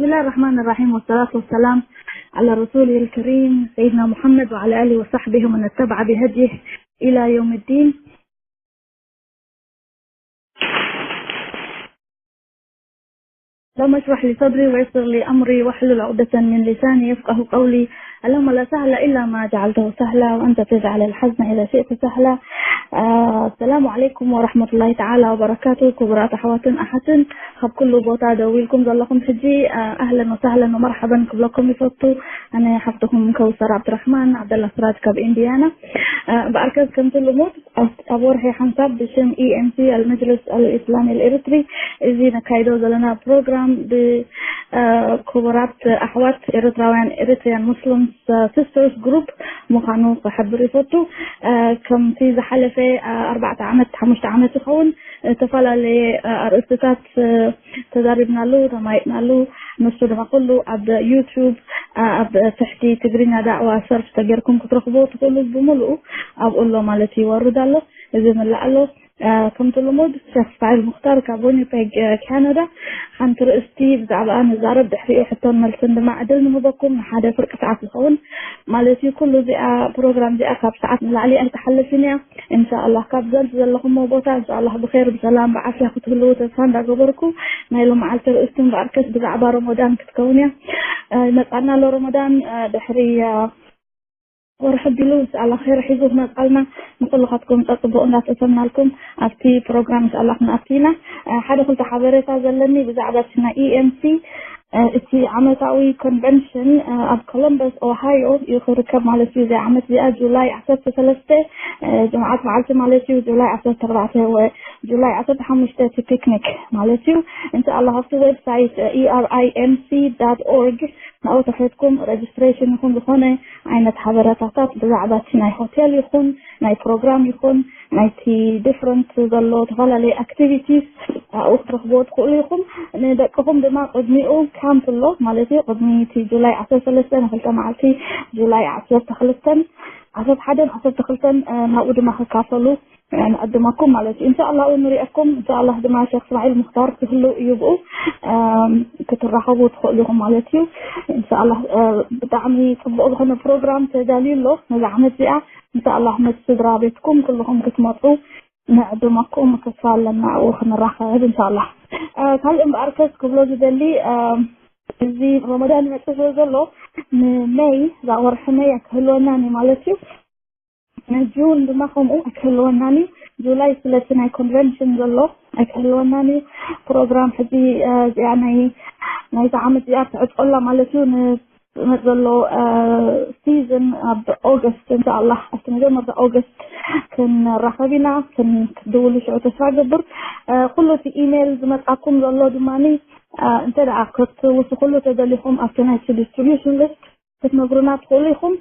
بسم الله الرحمن الرحيم، والصلاة والسلام على رسوله الكريم سيدنا محمد وعلى آله وصحبه ومن اتبع بهديه إلى يوم الدين. اللهم اشرح لي صدري ويسر لي أمري واحلل عقدة من لساني يفقه قولي. اللهم لا سهل إلا ما جعلته سهلا وأنت تجعل الحزن إذا شئت سهلا. السلام عليكم ورحمة الله تعالى وبركاته. ክቡራት ኣሕዋትን ኣሓትን ካብ ኩሉ ቦታ ደው ኢልኩም ዘለኹም ሕጂ ኣህለን ወሳህለን ወመርሓበን ክብለኩም ይፈቱ። ኣነ ሓፍትኹም ከውሰር ዓብድራሕማን ዓብደላ ስራጅ ካብ ኢንዲያና። ብኣርከስ ከምቲ ልሙድ ኣብ ወርሒ ሓንሳብ ብሽም ኢኤምሲ ኣልመጅልስ ኣልኢስላሚ ኣልኤርትሪ እዚ ነካይዶ ዘለና ፕሮግራም ብክቡራት ኣሕዋት ኤርትራውያን ኤርትሪያን ሙስሊምስ ሲስተርስ ግሩፕ ምዃኑ ክሕብር ይፈቱ። ከምቲ ዝሓለፈ ኣርባዕተ ዓመት ሓሙሽተ ዓመት ይኸውን ዝተፈላለየ ኣርእስትታት ተዛሪብናሉ ተማይጥናሉ። ንሱ ድማ ኩሉ ኣብ ዩቱብ ኣብ ትሕቲ ትግርኛ ዳዕዋ ሰርች ተገርኩም ክትረኽቦ ትኽእሉ ብምሉኡ ኣብኡ ኣሎ ማለት ይወርድ ኣሎ። እዚ ምላእ ኣሎ። ከምቲ ልሙድ ሸክ እስማዒል ሙክታር ካብ ዊኒፔግ ካናዳ ሓንቲ ርእስቲ ብዛዕባኣ ንዛረብ ድሕሪኡ ሕቶን መልስን ድማ ዕድል ንህበኩም ንሓደ ፍርቂ ሰዓት ዝኸውን ማለት እዩ። ኩሉ እዚኣ ፕሮግራም እዚኣ ካብ ሰዓት ንላዕሊ ኣይትሓልፍን እያ። እንሻኣላህ ካብ ዘንት ዘለኹሞ ቦታ እንሻኣላህ ብኸይር ብሰላም ብዓፍያ ክትህልዉ ተስፋ እንዳገበርኩ ናይ ሎመዓልቲ ርእስቲ እምበኣርከስ ብዛዕባ ሮሞዳን ክትከውን እያ። ይመፃና ኣሎ ሮሞዳን ድሕሪ ወርሒ ቢሉ እንሻኣላህ ኸይር ሒዙ ክመፃልና ንኩልኻትኩም ፀፅቡቕ እንዳተሰምናልኩም ኣብቲ ፕሮግራም እንሻኣላህ ክንኣቲ ኢና። ሓደ ክልተ ሓበሬታ ዘለኒ ብዛዕባ እቲ ናይ ኢኤምሲ እቲ ዓመታዊ ኮንቨንሽን ኣብ ኮሎምበስ ኦሃዮ እዩ ክርከብ ማለት እዩ። እዚ ዓመት እዚኣ ጁላይ ዓሰርተ ሰለስተ ጅምዓት መዓልቲ ማለት እዩ። ጁላይ ዓሰርተ ኣርባዕተ ወ ጁላይ ዓሰርተ ሓሙሽተ እቲ ፒክኒክ ማለት እዩ። እንሻኣላህ ኣብቲ ዌብሳይት ኢኣርኣይኤምሲ ዳት ኦርግ ናብኡ ተኸድኩም ሬጅስትሬሽን ይኹን ዝኾነ ዓይነት ሓበሬታታት ብዛዕባ እቲ ናይ ሆቴል ይኹን ናይ ፕሮግራም ይኹን ናይቲ ዲፍረንት ዘሎ ዝተፈላለዩ ኣክቲቪቲስ ኣብኡ ክትረኽብዎ ትኽእሉ ኢኹም። ንደቅኹም ድማ ቅድሚኡ ካምፕ ኣሎ ማለት እዩ። ቅድሚ እቲ ጁላይ ዓሰርተ ሰለስተ ንክልተ መዓልቲ ጁላይ ዓሰርተ ክልተን ዓሰርተ ሓደን ዓሰርተ ክልተን ናብኡ ድማ ክካፈሉ ንዕድመኩም ማለት እዩ። እንሻኣላ እውን ንሪአኩም። እንሻኣላ ድማ ሸክ እስማዒል ሙክታር ክህልው እዩ ብኡ ክትራኸቡ ትኽእሉ ኢኹም ማለት እዩ። እንሻኣላ ብጣዕሚ ፅቡቕ ዝኾነ ፕሮግራም ተዳልዩ ኣሎ ነዚ ዓመት እዚኣ። እንሻኣላ ምስ ስድራ ቤትኩም ኩልኹም ክትመፁ ንዕድመኩም ተስፋ ኣለና ኣብኡ ክንራኸብ እንሻኣላ። ካልእ እምበኣርከስ ክብሎ ዝደሊ እዚ ሮመዳን ይመፅእ ስለ ዘሎ ንመይ እዛ ወርሒ መይ ክህልወና ማለት እዩ። ንጁን ድማ ከምኡ ኣይክህልወናን እዩ። ጁላይ ስለቲ ናይ ኮንቨንሽን ዘሎ ኣይክህልወናን እዩ። ፕሮግራም ሕዚ እዚኣ ናይ ናይዚ ዓመት እዚኣ ትዕፀላ ማለት እዩ። ንመፅ ዘሎ ሲዝን ኣብ ኦገስት እንሻኣላ ኣብቲ መጀመርታ ኦገስት ክንራኸብ ኢና። ክትድውሉ ሽዑ ተስፋ ገብር። ኩሉ እቲ ኢሜይል ዝመፃኩም ዘሎ ድማ እንተ ደኣ ክትውስኩሉ ተደሊኹም ኣብቲ ናይቲ ዲስትሪቢሽን ሊስት ክትነግሩና ትኽእሉ ኢኹም።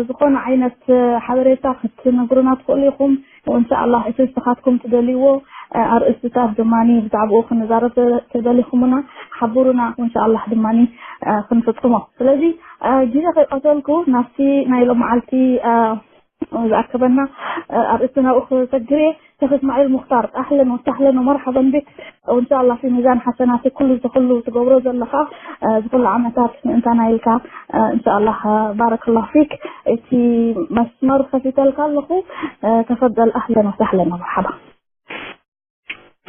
ዝኾነ ዓይነት ሓበሬታ ክትነግሩና ትኽእሉ ኢኹም። እንሻኣላ እቲ ንስኻትኩም ትደልይዎ ኣርእስትታት ድማ ብዛዕባኡ ክንዛረብ ተደሊኹምና ሓብሩና። እንሻኣላ ድማ ክንፍፅሞ። ስለዚ ግዜ ከይቀተልኩ ናብቲ ናይ ሎመዓልቲ ዝኣከበና ኣርእስቲ ናብኡ ክሰግር እየ። ሸክ እስማዒል ሙክታር ኣህለን ወሳህለን ወመርሓበን ቢክ። እንሻኣላ ፊ ሚዛን ሓሰናት ኩሉ ዝኹሉ ትገብሮ ዘለኻ ዝኹሉ ዓመታት ምእንታና ኢልካ እንሻኣላ ባረከላሁ ፊክ። እቲ መስመር ከፊተልካ ኣለኹ። ተፈደል ኣህለን ወሳህለን ወመርሓባ።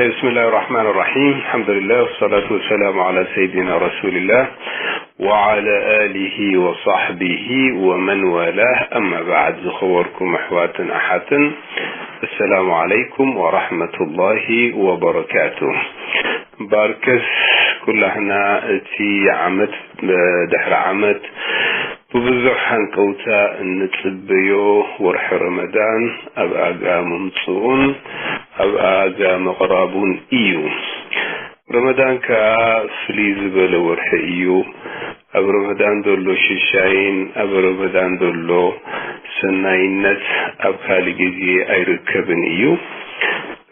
بسم الله الرحمن الرحيم. الحمد لله والصلاة والسلام على سيدنا رسول الله وعلى آله وصحبه ومن والاه. أما بعد، ዝኸበርኩም ኣሕዋትን ኣሓትን፣ السلام عليكم ورحمة الله وبركاته. ባርከስ ኩላህና እቲ ዓመት ድሕሪ ዓመት ብብዙሕ ሃንቀውታ እንጽበዮ ወርሒ ረመዳን ኣብ ኣጋ ምምጽኡን ኣብ ኣጋ ምቕራቡን እዩ። ረመዳን ከኣ ፍልይ ዝበለ ወርሒ እዩ። ኣብ ረመዳን ዘሎ ሽሻይን ኣብ ረመዳን ዘሎ ሰናይነት ኣብ ካልእ ግዜ ኣይርከብን እዩ።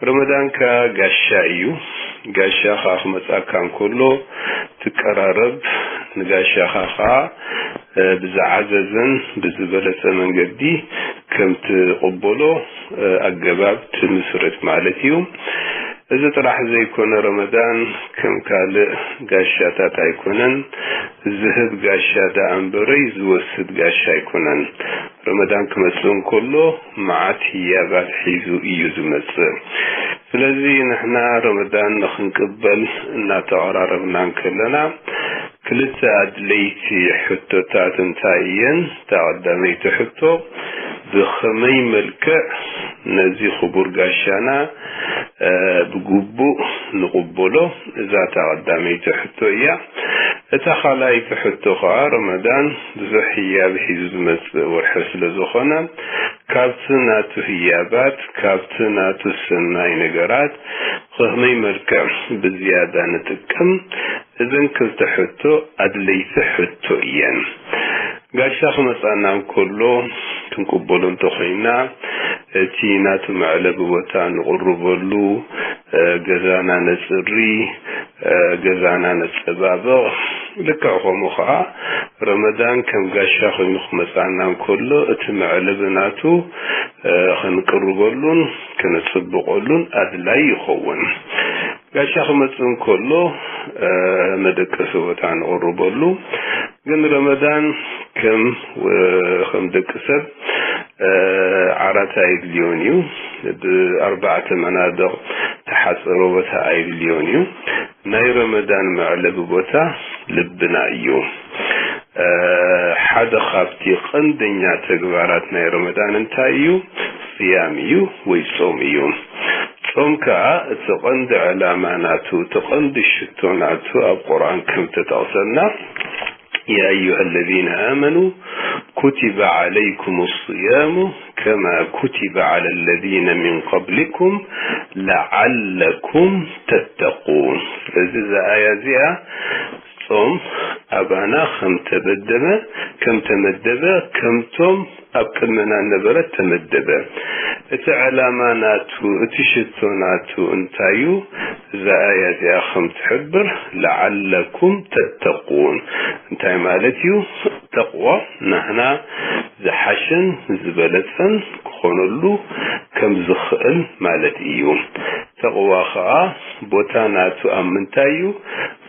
ረመዳን ከኣ ጋሻ እዩ። ጋሻኻ ክመጻካ እንከሎ ትቀራረብ፣ ንጋሻኻ ከኣ ብዝዓዘዘን ብዝበለጸ መንገዲ ከም ትቕበሎ ኣገባብ ትምስርት ማለት እዩ። እዚ ጥራሕ ዘይኮነ፣ ረመዳን ከም ካልእ ጋሻታት ኣይኮነን። ዝህብ ጋሻ ደኣ እምበረይ ዝወስድ ጋሻ ኣይኮነን። ረመዳን ክመጽእ እንከሎ መዓት ህያባት ሒዙ እዩ ዝመጽእ። ስለዚ ንሕና ረመዳን ንኽንቅበል እናተቐራረብና እንከለና፣ ክልተ ኣድለይቲ ሕቶታት እንታይ እየን? እታ ቀዳመይቲ ሕቶ፣ ብኸመይ መልክዕ ነዚ ክቡር ጋሻና፣ እ፣ ብግቡእ ንቕበሎ? እዛ እታ ቀዳመይቲ ሕቶ እያ። እታ ካልኣይቲ ሕቶ ኸዓ፣ ረመዳን ብዙሕ ህያብ ሒዙ ዝመጽእ ወርሒ ስለ ዝኾነ፣ ካብቲ ናቱ ህያባት፣ ካብቲ ናቱ ሰናይ ነገራት፣ ብኸመይ መልክዕ ብዝያዳ ንጥቀም? እዘን ክልተ ሕቶ ኣድለይቲ ሕቶ እየን። ጋሻ ክመጻና እንከሎ፣ ክንቅበሎ እንተኾይና፣ እቲ ናቱ መዕለቢ ቦታ ንቕርበሉ፣ እ፣ ገዛና ነጽሪ፣ እ፣ ገዛና ነጸባብቕ። ልክዕ ከምኡ ኸዓ፣ ረመዳን ከም ጋሻ ኮይኑ ክመጻና እንከሎ፣ እቲ መዕለቢ ናቱ፣ እ፣ ክንቅርበሉን ክነጽብቐሉን ኣድላይ ይኸውን። ጋሻ ክመጽእ እንከሎ፣ እ፣ መደቀሲ ቦታ ንቕርበሉ። ግን ረመዳን ከም፣ እ፣ ከም ደቂ ሰብ፣ እ፣ ዓራት ኣየድልዮን እዩ። ብኣርባዕተ መናድቕ ተሓጸሮ ቦታ ኣየድልዮን እዩ። ናይ ረመዳን መዕለቢ ቦታ ልብና እዩ። እ፣ ሓደ ካብቲ ቀንደኛ ተግባራት ናይ ረመዳን እንታይ እዩ? ስያም እዩ ወይ ጾም እዩ። ጾም ከኣ እቲ ቀንዲ ዕላማ ናቱ፣ እቲ ቀንዲ ሽቶ ናቱ ኣብ ቁርኣን ከም ተጠቕሰልና፣ يا أيها الذين آمنوا كتب عليكم الصيام كما كتب على الذين من قبلكم لعلكم تتقون። ስለዚ እዛ ኣያ እዚኣ ጾም ኣባና ከም ተበደመ፣ ከም ተመደበ፣ ከምቶም ኣብ ቅድመና ነበረ ተመደበ። እቲ ዕላማ ናቱ፣ እቲ ሽቶ ናቱ እንታይ እዩ? እዛ ኣያ እዚኣ ከም ትሕብር፣ ለዓለኩም ተተቁን። እንታይ ማለት እዩ? ተቕዋ ናህና ዝሓሸን ዝበለጸን ክኾነሉ ከም ዝኽእል ማለት እዩ። ተቕዋ ኸኣ ቦታ ናቱ ኣብ ምንታይ እዩ?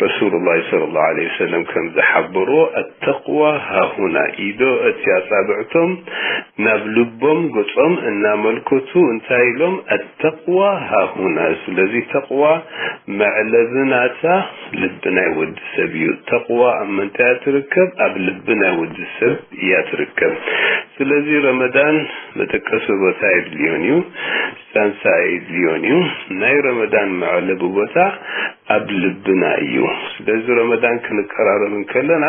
ረሱሉላህ ሰለላሁ ዐለይሂ ወሰለም ከም ዝሓበርዎ፣ "ኣተቕዋ ሃሁና" ኢዶ እቲ ኣጻብዕቶም ናብ ልቦም ገጾም እናመልከቱ እንታይ ኢሎም? "ኣተቕዋ ሃሁና።" ስለዚ ተቕዋ መዕለቢ ናታ ልቢ ናይ ወዲ ሰብ እዩ። ተቕዋ ኣብ ምንታይ እያ ትርከብ? ኣብ ልቢ ናይ ወዲ ሰብ እያ ትርከብ። ስለዚ ረመዳን መጠቀሲ ቦታ የድልዮን እዩ፣ ቻንስ ኣየድልዮን እዩ። ናይ ረመዳን መዕለቢ ቦታ ኣብ ልብና እዩ። ስለዚ ረመዳን ክንቀራረብ እንከለና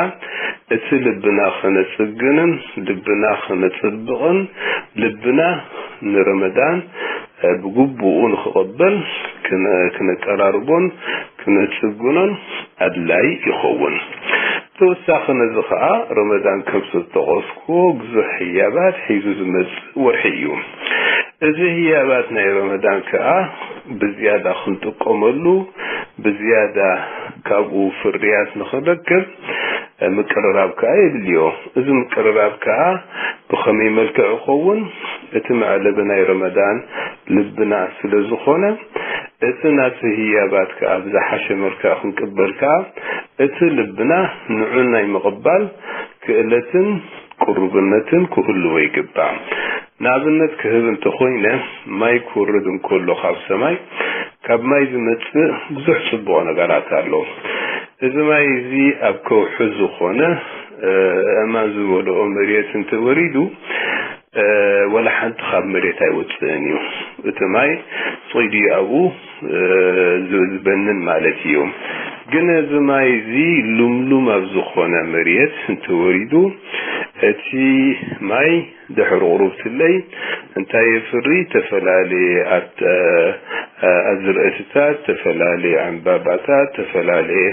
እቲ ልብና ከነጽግንን ልብና ከነጽብቕን ልብና ንረመዳን ብግቡኡ ንኽቕበል ክነ-፣ ክነቀራርቦን ክነጽግኖን ኣድላይ ይኸውን። ተወሳኺ ነዚ ኸኣ ረመዳን ከም ዝተጠቐስኩዎ ብዙሕ ህያባት ሒዙ ዝመጽእ ወርሒ እዩ። እዚ ህያባት ናይ ረመዳን ከኣ ብዝያዳ ክንጥቀመሉ፣ ብዝያዳ ካብኡ ፍርያት ንኽንረክብ ምቅርራብ ከኣ የድልዮ። እዚ ምቅርራብ ከኣ ብኸመይ መልክዕ ይኸውን? እቲ መዕለቢ ናይ ረመዳን ልብና ስለ ዝኾነ፣ እቲ ናቱ ህያባት ከኣ ብዝሓሸ መልክዕ ክንቅበል ከኣ፣ እቲ ልብና ንዑ ናይ ምቕባል ክእለትን ቅሩብነትን ክህልዎ ይግባእ። ንኣብነት ክህብ እንተኾይነ፣ ማይ ክወርድ እንከሎ ካብ ሰማይ፣ ካብ ማይ ዝመጽእ ብዙሕ ጽቡቕ ነገራት ኣሎ። እዚ ማይ እዚ ኣብ ከውሒ ዝኾነ፣ እ፣ ኣእማን ዝበልኦ መሬት እንተወሪዱ፣ እ፣ ወላ ሓንቲ ካብ መሬት ኣይወጽእን እዩ። እቲ ማይ ጽዒዱ ኣብኡ፣ እ፣ ዝ-፣ ዝበንን ማለት እዩ። ግን እዚ ማይ እዚ ሉምሉም ኣብ ዝኾነ መሬት እንተወሪዱ፣ እቲ ማይ ድሕሪ ቁሩብ ትለይ እንታይ የፍሪ? ተፈላለየ ኣት-፣ እ፣ ኣዝርእትታት፣ ተፈላለየ ዕምባባታት፣ ተፈላለየ፣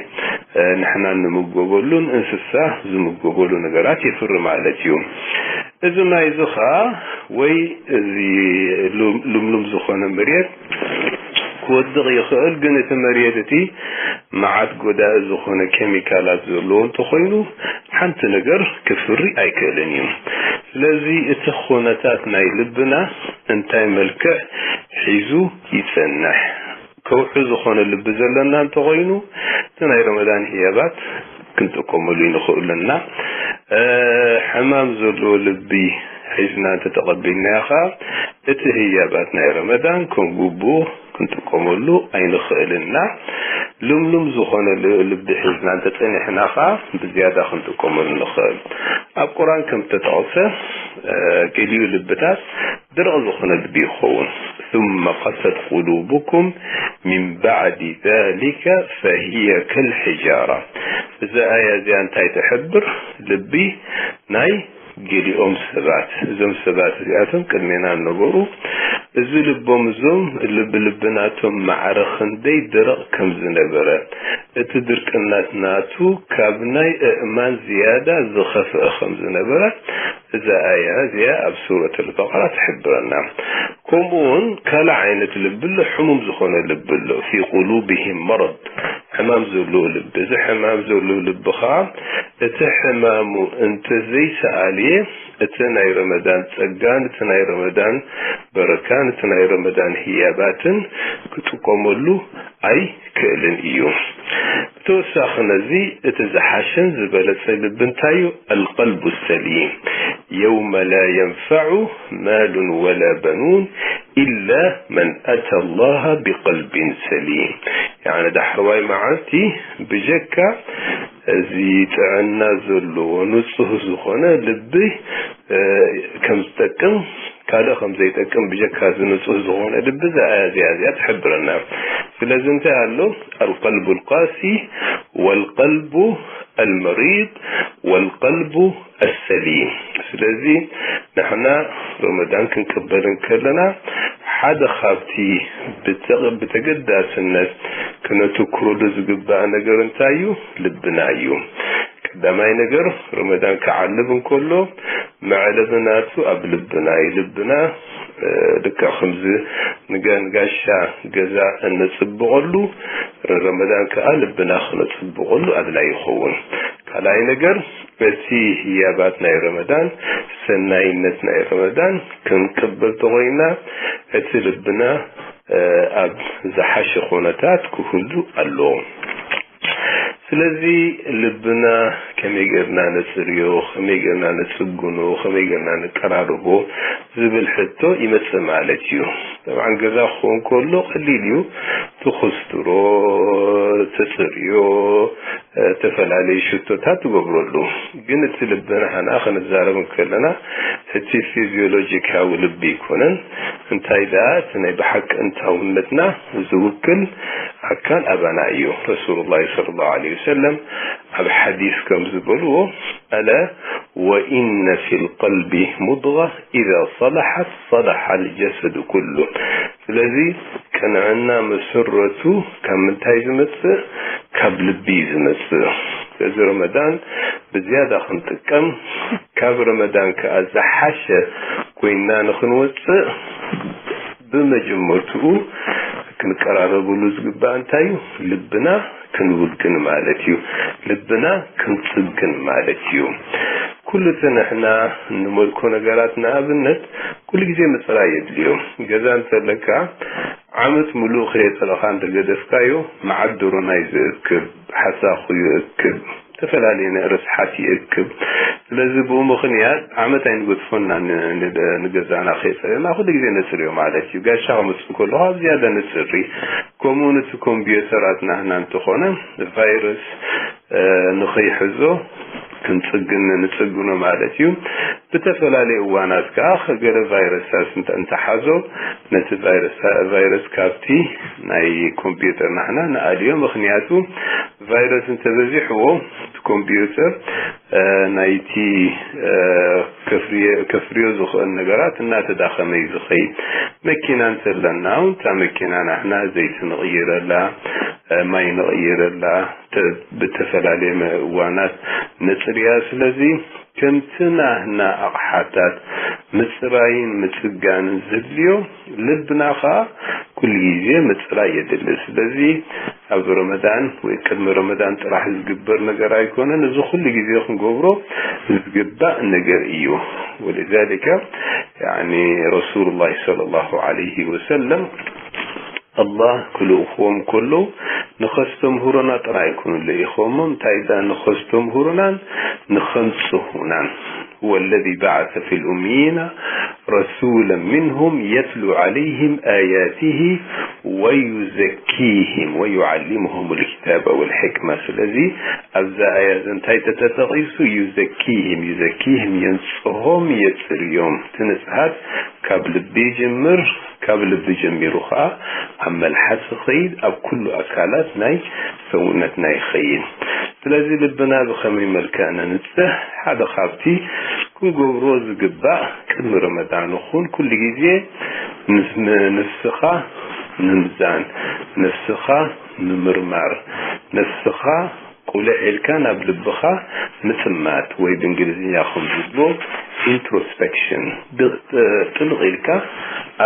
እ፣ ንሕና እንምገበሉን እንስሳ ዝምገበሉ ነገራት የፍሪ ማለት እዩ። እዚ ማይ እዚ ኸኣ ወይ እዚ ሉም-፣ ልምሉም ዝኾነ መሬት ክወድቕ ይኽእል፣ ግን እቲ መሬት እቲ መዓት ጎዳኢ ዝኾነ ኬሚካላት ዘለዎ እንተኾይኑ ሓንቲ ነገር ክፍሪ ኣይክእልን እዩ። ስለዚ እቲ ኩነታት ናይ ልብና እንታይ መልክዕ ሒዙ ይጸንሕ? ከውሒ ዝኾነ ልቢ ዘለና እንተኾይኑ፣ እቲ ናይ ረመዳን ህያባት ክንጥቀመሉ ይንኽእልና። ሕማም ዘለዎ ልቢ ሒዝና እንተተቐቢልናዮ ኸዓ፣ እቲ ህያባት ናይ ረመዳን ከም ግቡእ ክንጥቀመሉ ኣይንኽእልና። ልምሉም ዝኾነ ልቢ ሒዝና እንተጸኒሕና ኸዓ፣ ብዝያዳ ክንጥቀመሉ ንኽእል። ኣብ ቁርኣን ከም ተጠቕሰ፣ ገሊኡ ልብታት ደረቕ ዝኾነ ልቢ ይኸውን። ثم قست قلوبكم من بعد ذلك فهي كالحجارة። እዛ ኣያ እዚኣ እንታይ ትሕብር? ልቢ ናይ ገሊኦም ሰባት፣ እዞም ሰባት እዚኣቶም ቅድሜና ነበሩ። እዚ ልቦም እዞም ልቢ ልቢ ናቶም ማዕረ ክንደይ ደረቕ ከም ዝነበረ፣ እቲ ድርቅነት ናቱ ካብ ናይ እእማን ዝያዳ ዝኸፍአ ከም ዝነበረ እዛ ኣያ እዚኣ ኣብ ሱረት ኣልበቀራ ትሕብረና። ከምኡ እውን ካልእ ዓይነት ልቢ ኣሎ፣ ሕሙም ዝኾነ ልቢ ኣሎ። في قلوبهم مرض፣ ሕማም ዘለዎ ልቢ። እዚ ሕማም ዘለዎ ልቢ ኸዓ እቲ ሕማሙ እንተ ዘይሰኣልየ፣ እቲ ናይ ረመዳን ጸጋን እቲ ናይ ረመዳን በረካን እቲ ናይ ረመዳን ህያባትን ክጥቀመሉ ኣይክእልን እዩ። ብተወሳኺ ነዚ እቲ ዝሓሸን ዝበለጸ ልቢ እንታይ እዩ? القلب السليم، يوم لا ينفع مال ولا بنون إلا من أتى الله بقلب سليم። ያኒ ዳሕረዋይ መዓልቲ ብጀካ እዚ ጥዕና ዘለዎ ንጹህ ዝኾነ ልቢ፣ እ፣ ከም ዝጠቅም፣ ካልእ ከም ዘይጠቅም ብጀካ እዚ ንጹህ ዝኾነ ልቢ እዛ ኣያ እዚኣ፣ እዚኣ ትሕብረና። ስለዚ እንታይ ኣሎ? القلب القاسي والقلب المريض والقلب السليم። ስለዚ ንሕና ረመዳን ክንቅበል እንከለና ሓደ ካብቲ ብተ-፣ ብተገዳስነት ክነትኩረሉ ዝግባእ ነገር እንታይ እዩ? ልብና እዩ። ቀዳማይ ነገር፣ ረመዳን ክዓልብ እንከሎ መዕለቢ ናቱ ኣብ ልብና እዩ። ልብና፣ እ፣ ልክዕ ከምዚ ንጋ-፣ ንጋሻ ገዛ እነጽብቐሉ፣ ረመዳን ከኣ ልብና ክነጽብቐሉ ኣድላይ ይኸውን። ካልኣይ ነገር፣ እቲ ህያባት ናይ ረመዳን፣ ሰናይነት ናይ ረመዳን ክንቅበል ተኾይና፣ እቲ ልብና፣ እ፣ ኣብ ዝሓሸ ኩነታት ክህሉ ኣለዎ። ስለዚ ልብና ከመይ ጌርና ነጽርዮ፣ ከመይ ጌርና ነጽግኖ፣ ከመይ ጌርና ነቀራርቦ ዝብል ሕቶ ይመጽእ ማለት እዩ። ጠብዓን ገዛ ክኸውን ከሎ ቀሊል እዩ። ትኹስትሮ፣ ተጽርዮ፣ እ፣ ዝተፈላለዩ ሽቶታት ትገብረሉ። ግን እቲ ልብና ሓና ክንዛረብ እንከለና እቲ ፊዚዮሎጂካዊ ልቢ ኣይኮነን። እንታይ ደኣ እቲ ናይ ብሓቂ እንታውነትና ዝውክል ኣካል ኣባና እዩ። ረሱሉላህ ሰለላሁ ዐለይሂ ወሰለም ኣብ ሓዲስ ከም ዝበልዎ፣ ኣላ ወኢነ ፊል ቀልቢ ሙድጋ ኢዛ ሰለሐት ሰለሐል ጀሰዱ ኩሉ። ስለዚ ቅንዕና መሰረቱ ካብ ምንታይ ዝመጽእ? ካብ ልቢ እዩ ዝመጽእ። ስለዚ ረመዳን ብዝያዳ ክንጥቀም፣ ካብ ረመዳን ከኣ ዝሓሸ ኮይና ንኽንወጽእ፣ ብመጀመርትኡ ክንቀራረበሉ ዝግባእ እንታይ እዩ? ልብና ክንውግን ማለት እዩ። ልብና ክንጽግን ማለት እዩ። ኩሉ እቲ ንሕና እንመልኮ ነገራት፣ ንኣብነት፣ ኩሉ ግዜ ምጽራይ የድልዮ። ገዛ እንተለካ፣ ዓመት ሙሉእ ከየጽረኻ እንተገደፍካዮ፣ መዓት ዶሮናይ ዝእክብ፣ ሓሳኹ ይእክብ፣ ዝተፈላለዩ ርስሓት ይእክብ። ስለዚ ብኡ ምኽንያት ዓመት ኣይንገድፎን ኢና ን-፣ ን-፣ ንገዛና ከየጽረና ኩሉ ግዜ ነጽርዮ ማለት እዩ። ጋሻ ክመጽእ ከሎ ኣብ ዝያዳ ንጽሪ። ከምኡ እውን እቲ ኮምፒውተራት ናህና እንተኾነ ቫይረስ፣ እ፣ ንኸይሕዞ ክንጽግን ንጽግኖ ማለት እዩ። ብተፈላለየ እዋናት ከኣ ገለ ቫይረሳት እንተ-፣ እንተሓዞ ነቲ ቫይረስ፣ ቫይረስ ካብቲ ናይ ኮምፒውተር ናህና ንኣልዮ። ምኽንያቱ ቫይረስ እንተበዚሕዎ እቲ ኮምፒውተር፣ እ፣ ናይቲ፣ እ፣ ከፍርየ-፣ ከፍርዮ ዝኽእል ነገራት እናተዳኸመ እዩ ዝኸይድ። መኪና እንተለና እውን እታ መኪና ናህና ዘይቲ ንቕይረላ፣ እ፣ ማይ ንቕይረላ፣ ተ-፣ ብተፈላለየ መ-፣ እዋናት ነጽርያ። ስለዚ ከምቲ ናህና ኣቕሓታት ምጽራይን ምጽጋንን ዘድልዮ፣ ልብና ኸኣ ኩሉ ግዜ ምጽራይ የድሊ። ስለዚ ኣብ ረመዳን ወይ ቅድሚ ረመዳን ጥራሕ ዝግበር ነገር ኣይኮነን። እዚ ኩሉ ግዜ ክንገብሮ ዝግባእ ነገር እዩ። ወሊዛሊከ፣ ያኒ፣ ረሱሉላህ ሰለላሁ ዐለይሂ ወሰለም ኣላህ ክልእኽዎም ከለዉ ንኸስተምህሩና ጥራይ ኣይኮኑን ልኢኾሞም፣ እንታይ ደኣ ንኸስተምህሩናን ንኸንጽሁናን። هو الذي بعث في الأميين رسولا منهم يتلو عليهم آياته ويزكيهم ويعلمهم الكتاب والحكمة። ስለዚ ኣብዛ ኣያ እዚ እንታይ ተተጠቒሱ? ዩዘኪህም፣ ዩዘኪህም የንጽሆም፣ የጽርዮም። እቲ ንጽሃት ካብ ልቢ ይጅምር። ካብ ልቢ ጀሚሩ ኸኣ ኣብ መልሓስ ይኸይድ፣ ኣብ ኩሉ ኣካላት ናይ ሰውነትና ይኸይድ። ስለዚ ልብና ብኸመይ መልክዕ ነንጽህ? ሓደ ካብቲ ክንገብሮ ዝግባእ ቅድሚ ረመዳን ይኹን ኩሉ ግዜ ንስ-፣ ን-፣ ንፍስኻ ምምዛን፣ ነፍስኻ ምምርማር፣ ነፍስኻ ቁልዕ ኢልካ ናብ ልብኻ ምጥማት ወይ ብእንግሊዝኛ ከም ዝብሎ ኢንትሮስፔክሽን፣ ብ-፣ ጥልቕ ኢልካ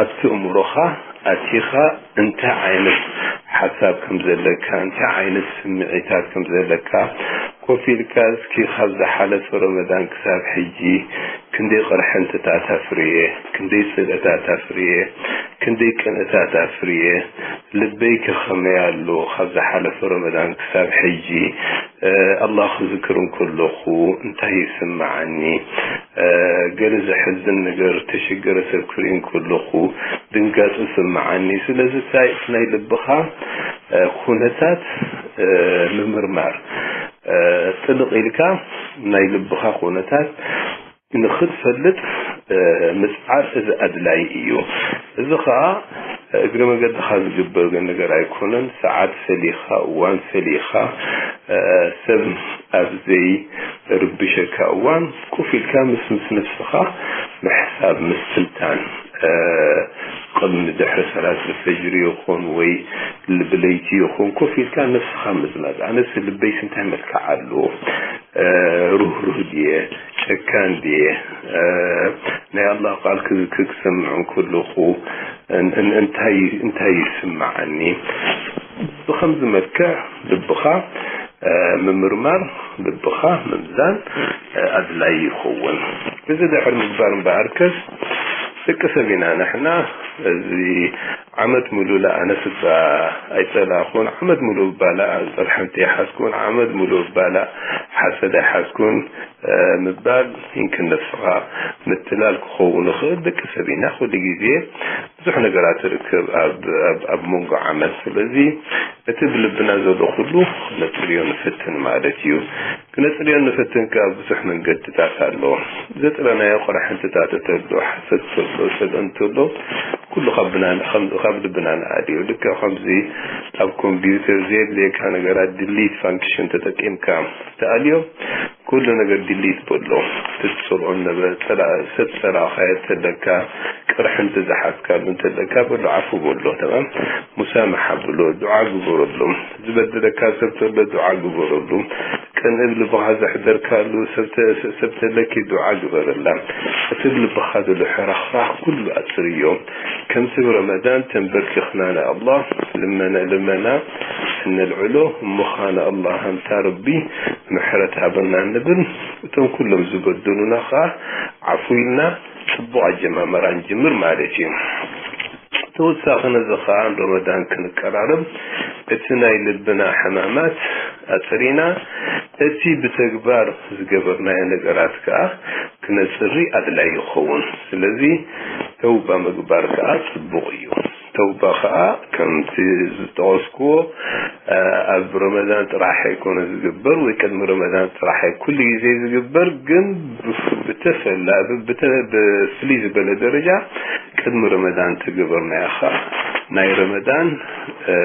ኣብቲ እምሮኻ ኣቲኻ እንታይ ዓይነት ሓሳብ ከም ዘለካ፣ እንታይ ዓይነት ስምዒታት ከም ዘለካ ኮፍ ኢልካ እስኪ ካብ ዝሓለፈ ረመዳን ክሳብ ሕጂ ክንደይ ቅርሕንትታት ኣፍርየ፣ ክንደይ ጽልእታት ኣፍርየ፣ ክንደይ ቅንእታት ኣፍርየ፣ ልበይ ከ ከመይ ኣሎ ካብ ዝሓለፈ ረመዳን ክሳብ ሕጂ፣ እ፣ ኣላህ ክዝክር እንከለኹ እንታይ ይስምዓኒ? እ፣ ገለ ዘሕዝን ነገር፣ ተሸገረ ሰብ ክርኢ እንከለኹ ድንጋጽ ይስምዓኒ። ስለዚ እንታይ እቲ ናይ ልብኻ፣ እ፣ ኩነታት፣ እ፣ ምምርማር፣ እ፣ ጥልቕ ኢልካ ናይ ልብኻ ኩነታት ንኽትፈልጥ፣ እ፣ ምጽዓር እዚ ኣድላዪ እዩ። እዚ ኸኣ እግሪ መገድኻ ዝግበር ነገር ኣይኮነን። ሰዓት ፈሊኻ፣ እዋን ፈሊኻ፣ እ፣ ሰብ ኣብ ዘይርብሸካ እዋን ኮፍ ኢልካ ምስ፣ ምስ ነፍስኻ ምሕሳብ፣ ምስትንታን፣ እ፣ ቅድሚ ድሕሪ ሰላት ፈጅሪ ይኹን ወይ ብለይቲ ይኹን ኮፍ ኢልካ ነፍስኻ ምዝማዝ። ኣነስ ልበይስ እንታይ መልክዕ ኣለዎ? እ፣ ሩህሩህ ድየ? ጨካን ድየ? እ፣ ናይ ኣላህ ቃል ክዝ-፣ ክሰምዕ እንከለኹ እን-፣ እን-፣ እንታይ፣ እንታይ ይስምዓኒ? ብኸምዚ መልክዕ ልብኻ፣ እ፣ ምምርማር፣ ልብኻ ምምዛን፣ እ፣ ኣድላዪ ይኸውን። እዚ ድሕሪ ምግባር እምበኣርከስ ደቂ ሰብ ኢና ንሕና። እዚ ዓመት ሙሉእ ለኣነስ እባ ኣይጸላእኩን፣ ዓመት ሙሉእ እባ ለኣ ቅርሕንቲ ኣይሓዝኩን፣ ዓመት ሙሉእ እባ ለኣ ሓሰድ ኣይሓዝኩን፣ እ፣ ምባል ይንክን ነፍስኻ ምትላል ክኸውን ይኽእል። ደቂ ሰብ ኢና፣ ኩሉ ግዜ ብዙሕ ነገራት ትርከብ ኣብ፣ ኣብ፣ ኣብ መንጎ ዓመት። ስለዚ እቲ ብልብና ዘሎ ኩሉ ነጽርዮ ንፍትን ማለት እዩ። ክነጽርዮ ንፍትን ከኣ ብዙሕ መንገድታት ኣሎ። ዘጽረናዮ ቅርሕንትታት እንተሎ፣ ሓሰድ እንተሎ፣ ጽልኢ እንተሎ፣ ኩሉ ካብ ብና-፣ ካብ፣ ካብ ልብና ንኣልዮ። ልክዕ ከምዚ ኣብ ኮምፒውተር ዘየድልየካ ነገራት ዲሊት ፋንክሽን ተጠቂምካ ትኣልዮ፣ ኩሉ ነገር ዲሊት በሎ። ትጽልኦ ነበረ፣ ጸላ-፣ ሰብ ጸላእኻዮ እንተለካ፣ ቅርሕንቲ ዝሓዝካሉ እንተለካ፣ በሎ ዓፉ በሎ፣ ተማም። ሙሳማሓ ብሎ፣ ዱዓ ግበረሉ። ዝበደለካ ሰብ ተሎ ዱዓ ግበረሉ። ቅንኢ ልብኻ ዘሕደርካሉ ሰብ ተ-፣ ሰብ ተለኪ ዱዓ ግበረላ። እቲ ብልብኻ ዘሎ ሕራኽራኽ ኩሉ ኣጽርዮ። ከምቲ ብረመዳን ተንበርኪኽና ንኣላህ ልመና፣ ልመና እነልዕሎ፣ እሞ ኸኣ ንኣላህ ኣንታ ረቢ ምሕረት ሃበና ንብል። እቶም ኩሎም ዝበደሉና ኸኣ ዓፉ ኢልና ጽቡቕ ኣጀማምራ ንጅምር ማለት እዩ። ተወሳኺ ነዚ ኸኣ ንረመዳን ክንቀራረብ እቲ ናይ ልብና ሕማማት ኣጽሪና፣ እቲ ብተግባር ዝገበርናዮ ነገራት ከኣ ክነጽሪ ኣድላዪ ይኸውን። ስለዚ ተውባ ምግባር ከኣ ጽቡቕ እዩ። ተውባ ከኣ ከምቲ ዝጠቐስክዎ፣ እ፣ ኣብ ረመዳን ጥራሕ ኣይኮነ ዝግበር ወይ ቅድሚ ረመዳን ጥራሕ ኣይ-፣ ኩሉ ግዜ ዝግበር፣ ግን ብ-፣ ብተፈላ-፣ ብ-፣ ብተ-፣ ብፍልይ ዝበለ ደረጃ ቅድሚ ረመዳን ተገበርናዮ ኸኣ ናይ ረመዳን፣ እ፣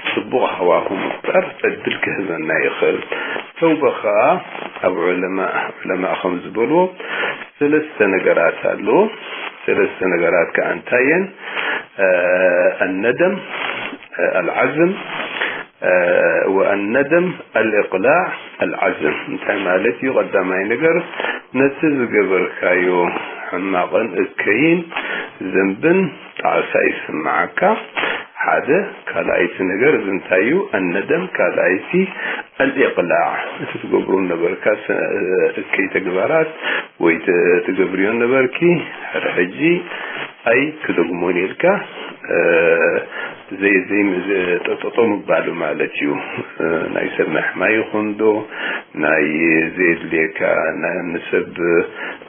ጽቡቕ ሃዋሁ ምፍጣር ዕድል ክህበና ይኽእል። ተውባ ኸኣ ኣብ ዑለማ፣ ዑለማ ከም ዝበልዎ ሰለስተ ነገራት ኣለዎ። ሰለስተ ነገራት ከኣ እንታይ እየን? እ፣ ኣነደም፣ እ፣ ኣልዓዝም፣ እ፣ ወኣነደም ኣልእቅላዕ ኣልዓዝም። እንታይ ማለት እዩ? ቀዳማይ ነገር ነቲ ዝገበርካዮ ሕማቕን እከይን ዘንብን ጣዕሳ ይስምዓካ። ሓደ። ካልኣይቲ ነገር እዚ እንታይ እዩ? ኣነደም። ካልኣይቲ ኣልኢቕላዕ፣ እቲ ትገብሮ ነበርካ ሰ-፣ እከይ ተግባራት ወይ ት-፣ ትገብርዮ ነበርኪ፣ ሕጂ ሕጂ ኣይ ክደግሞን ኢልካ፣ እ፣ ዘይ ዘይ ጠጠጦ ምባሉ ማለት እዩ። ናይ ሰብ ምሕማይ ይኹን ዶ ናይ ዘየድልየካ ናይ ንሰብ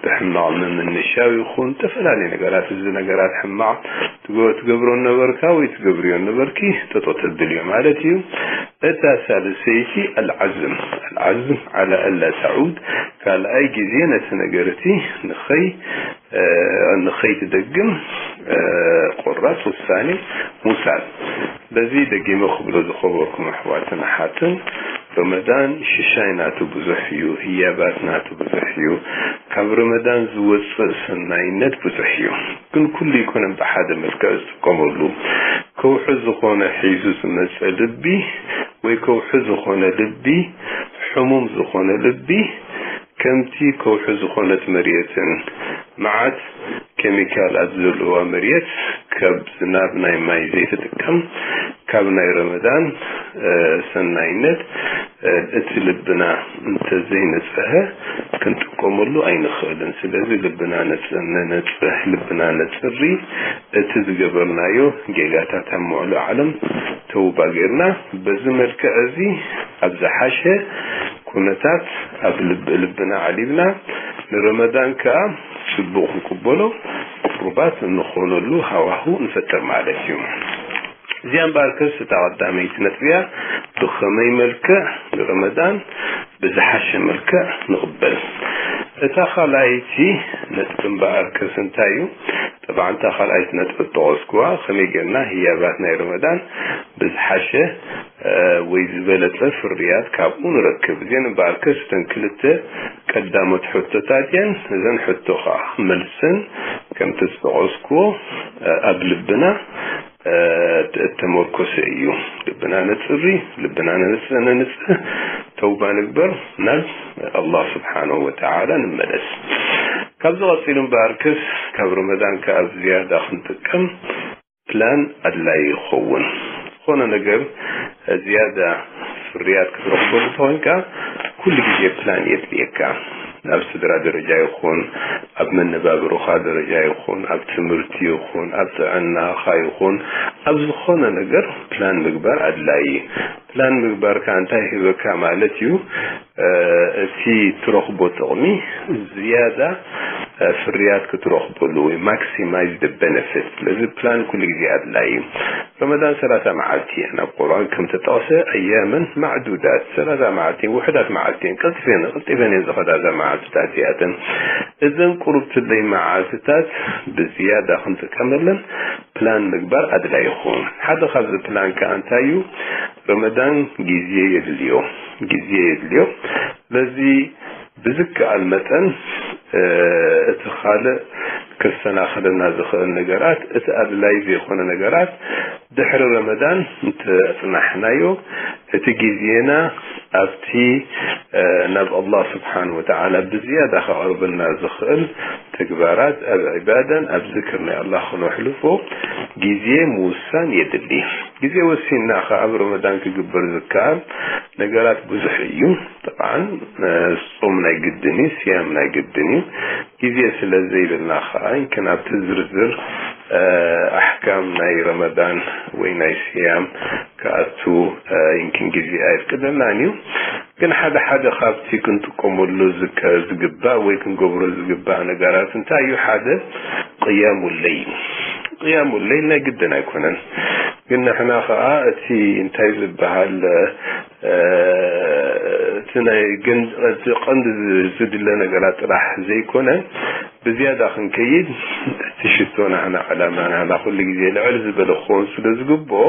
ብሕማቕ ምምንሻው ይኹን ዝተፈላለዩ ነገራት፣ እዚ ነገራት ሕማቕ ትገ- ትገብሮ ነበርካ ወይ ትገብርዮ ነበርኪ፣ ጠጠው ተብልዮ ማለት እዩ። እታ ሳልሰይቲ ኣልዓዝም፣ ኣልዓዝም ዓላ ኣላ ተዑድ፣ ካልኣይ ግዜ ነቲ ነገር እቲ ንኸይ ንኸይትደግም ቆራፅ ውሳኔ ምውሳድ። በዚ ደጊመ ክብሎ ዝኸበርኩም ኣሕዋትን ኣሓትን፣ ረመዳን ሽሻይ ናቱ ብዙሕ እዩ፣ ህያባት ናቱ ብዙሕ እዩ። ካብ ረመዳን ዝወፅእ ሰናይነት ብዙሕ እዩ። ግን ኩሉ ኣይኮነን ብሓደ መልክዕ ዝጥቀመሉ። ከውሒ ዝኾነ ሒዙ ዝመፀ ልቢ ወይ ከውሒ ዝኾነ ልቢ፣ ሕሙም ዝኾነ ልቢ፣ ከምቲ ከውሒ ዝኾነት መሬትን መዓት ኬሚካላት ዘለዋ መሬት ካብ ዝናብ ናይ ማይ ዘይትጥቀም፣ ካብ ናይ ረመዳን ሰናይነት እቲ ልብና እንተዘይነፀሀ ክንጥቀመሉ ኣይንኽእልን። ስለዚ ልብና ነነፅህ፣ ልብና ነፅሪ፣ እቲ ዝገበርናዮ ጌጋታት ኣብ ምዕሉ ዓለም ተውባ ጌርና በዚ መልክዕ እዚ ኣብ ዝሓሸ ኩነታት ኣብ ልቢ ልብና ዓሊብና ንረመዳን ከኣ ጽቡቕ ክንቅበሎ ቅሩባት እንኾነሉ ሃዋሁ ንፈጥር ማለት እዩ። እዚኣ እምበኣርከስ እታ ቀዳመይቲ ነጥቢ እያ። ብኸመይ መልክዕ ንረመዳን ብዝሓሸ መልክዕ ንቕበል? እታ ካልኣይቲ ነጥቢ እምበኣርከስ እንታይ እዩ? ጠብዓ እታ ካልኣይቲ ነጥቢ እጠቐስኩዋ ከመይ ጌርና ህያባት ናይ ረመዳን ብዝሓሸ ወይ ዝበለጸ ፍርያት ካብኡ ንረክብ። እዘን እምበኣርከስ እተን ክልተ ቀዳሞት ሕቶታት እየን። እዘን ሕቶ ኸዓ መልሰን ከምቲ ዝጠቐስኩዎ ኣብ ልብና እተመርኮሰ እዩ። ልብና ነጽሪ፣ ልብና ነንጽህ፣ ነንጽህ፣ ተውባ ንግበር፣ ናብ ኣላህ ስብሓነሁ ወተዓላ ንመለስ። ካብዚ ቀጺሉ እምበኣርከስ ካብ ረመዳን ከኣ ብዝያዳ ክንጥቀም ፕላን ኣድላዪ ይኸውን። ዝኾነ ነገር ዝያዳ ፍርያት ክትረኽበሉ ተኾይንካ ኩሉ ግዜ ፕላን የድልየካ። ኣብ ስድራ ደረጃ ይኹን፣ ኣብ መነባብሮኻ ደረጃ ይኹን፣ ኣብ ትምህርቲ ይኹን፣ ኣብ ጥዕናኻ ይኹን፣ ኣብ ዝኾነ ነገር ፕላን ምግባር ኣድላዪ እዩ። ፕላን ምግባር ከኣ እንታይ ይህበካ ማለት እዩ? እቲ ትረኽቦ ጥቕሚ ዝያዳ ፍርያት ክትረኽበሉ ወይ maximize the benefit። ስለዚ ፕላን ኩሉ ግዜ ኣድላዪ እዩ። ረመዳን ሰላሳ መዓልቲ እያ። ናብ ቁርኣን ከም ተጠቕሰ ኣያመን ማዕዱዳት፣ ሰላሳ መዓልቲ፣ ውሑዳት መዓልቲ እየን። ቀልጢፈን፣ ቀልጢፈን እየን ዝኸዳ እዛ መዓልትታት እዚኣተን። እዘን ቁሩብ ትለይ መዓልትታት ብዝያዳ ክንጥቀመለን ፕላን ምግባር ኣድላዪ ይኸውን። ሓደ ካብዚ ፕላን ከኣ እንታይ እዩ? ረመዳን ግዜ የድልዮ፣ ግዜ የድልዮ። ስለዚ ብዝከኣል መጠን እቲ ካልእ ከሰናኽለና ዝኽእል ነገራት፣ እቲ ኣድላይ ዘይኮነ ነገራት ድሕሪ ረመዳን እንተኣጽናሕናዮ፣ እቲ ግዜና ኣብቲ ናብ ኣላህ ስብሓን ወተዓላ ብዝያዳ ከቕርብና ዝኽእል ተግባራት ኣብ ዒባዳን ኣብ ዝክር ናይ ኣላህ ክነሕልፎ ግዜ ምውሳን የድሊ። ግዜ ወሲንና ከኣ ኣብ ረመዳን ክግበር ዝከኣል ነገራት ብዙሕ እዩ። ጠብዓን ጾም ናይ ግድን እዩ፣ ስያም ናይ ግድን እዩ። ግዜ ስለ ዘይብልና ከኣ ይምክን ኣብቲ ዝርዝር ኣሕካም ናይ ረመዳን ወይ ናይ ስያም ክኣቱ ይምክን ግዜ ኣይፍቅደልናን እዩ። ግን ሓደ ሓደ ካብቲ ክንጥቀመሉ ዝከ- ዝግባእ ወይ ክንገብሮ ዝግባእ ነገራት እንታይ እዩ? ሓደ ቅያሙ ለይል። ቅያሙ ለይል ናይ ግድን ኣይኮነን። ግን ንሕና ከኣ እቲ እንታይ ዝበሃል እቲ ናይ ግን እቲ ቀንዲ ዝድለ ነገራት ጥራሕ ዘይኮነ ብዝያዳ ክንከይድ እቲ ሽቶ ናህና ዕላማ ናህና ኩሉ ግዜ ልዕል ዝበለ ክኸውን ስለ ዝግብኦ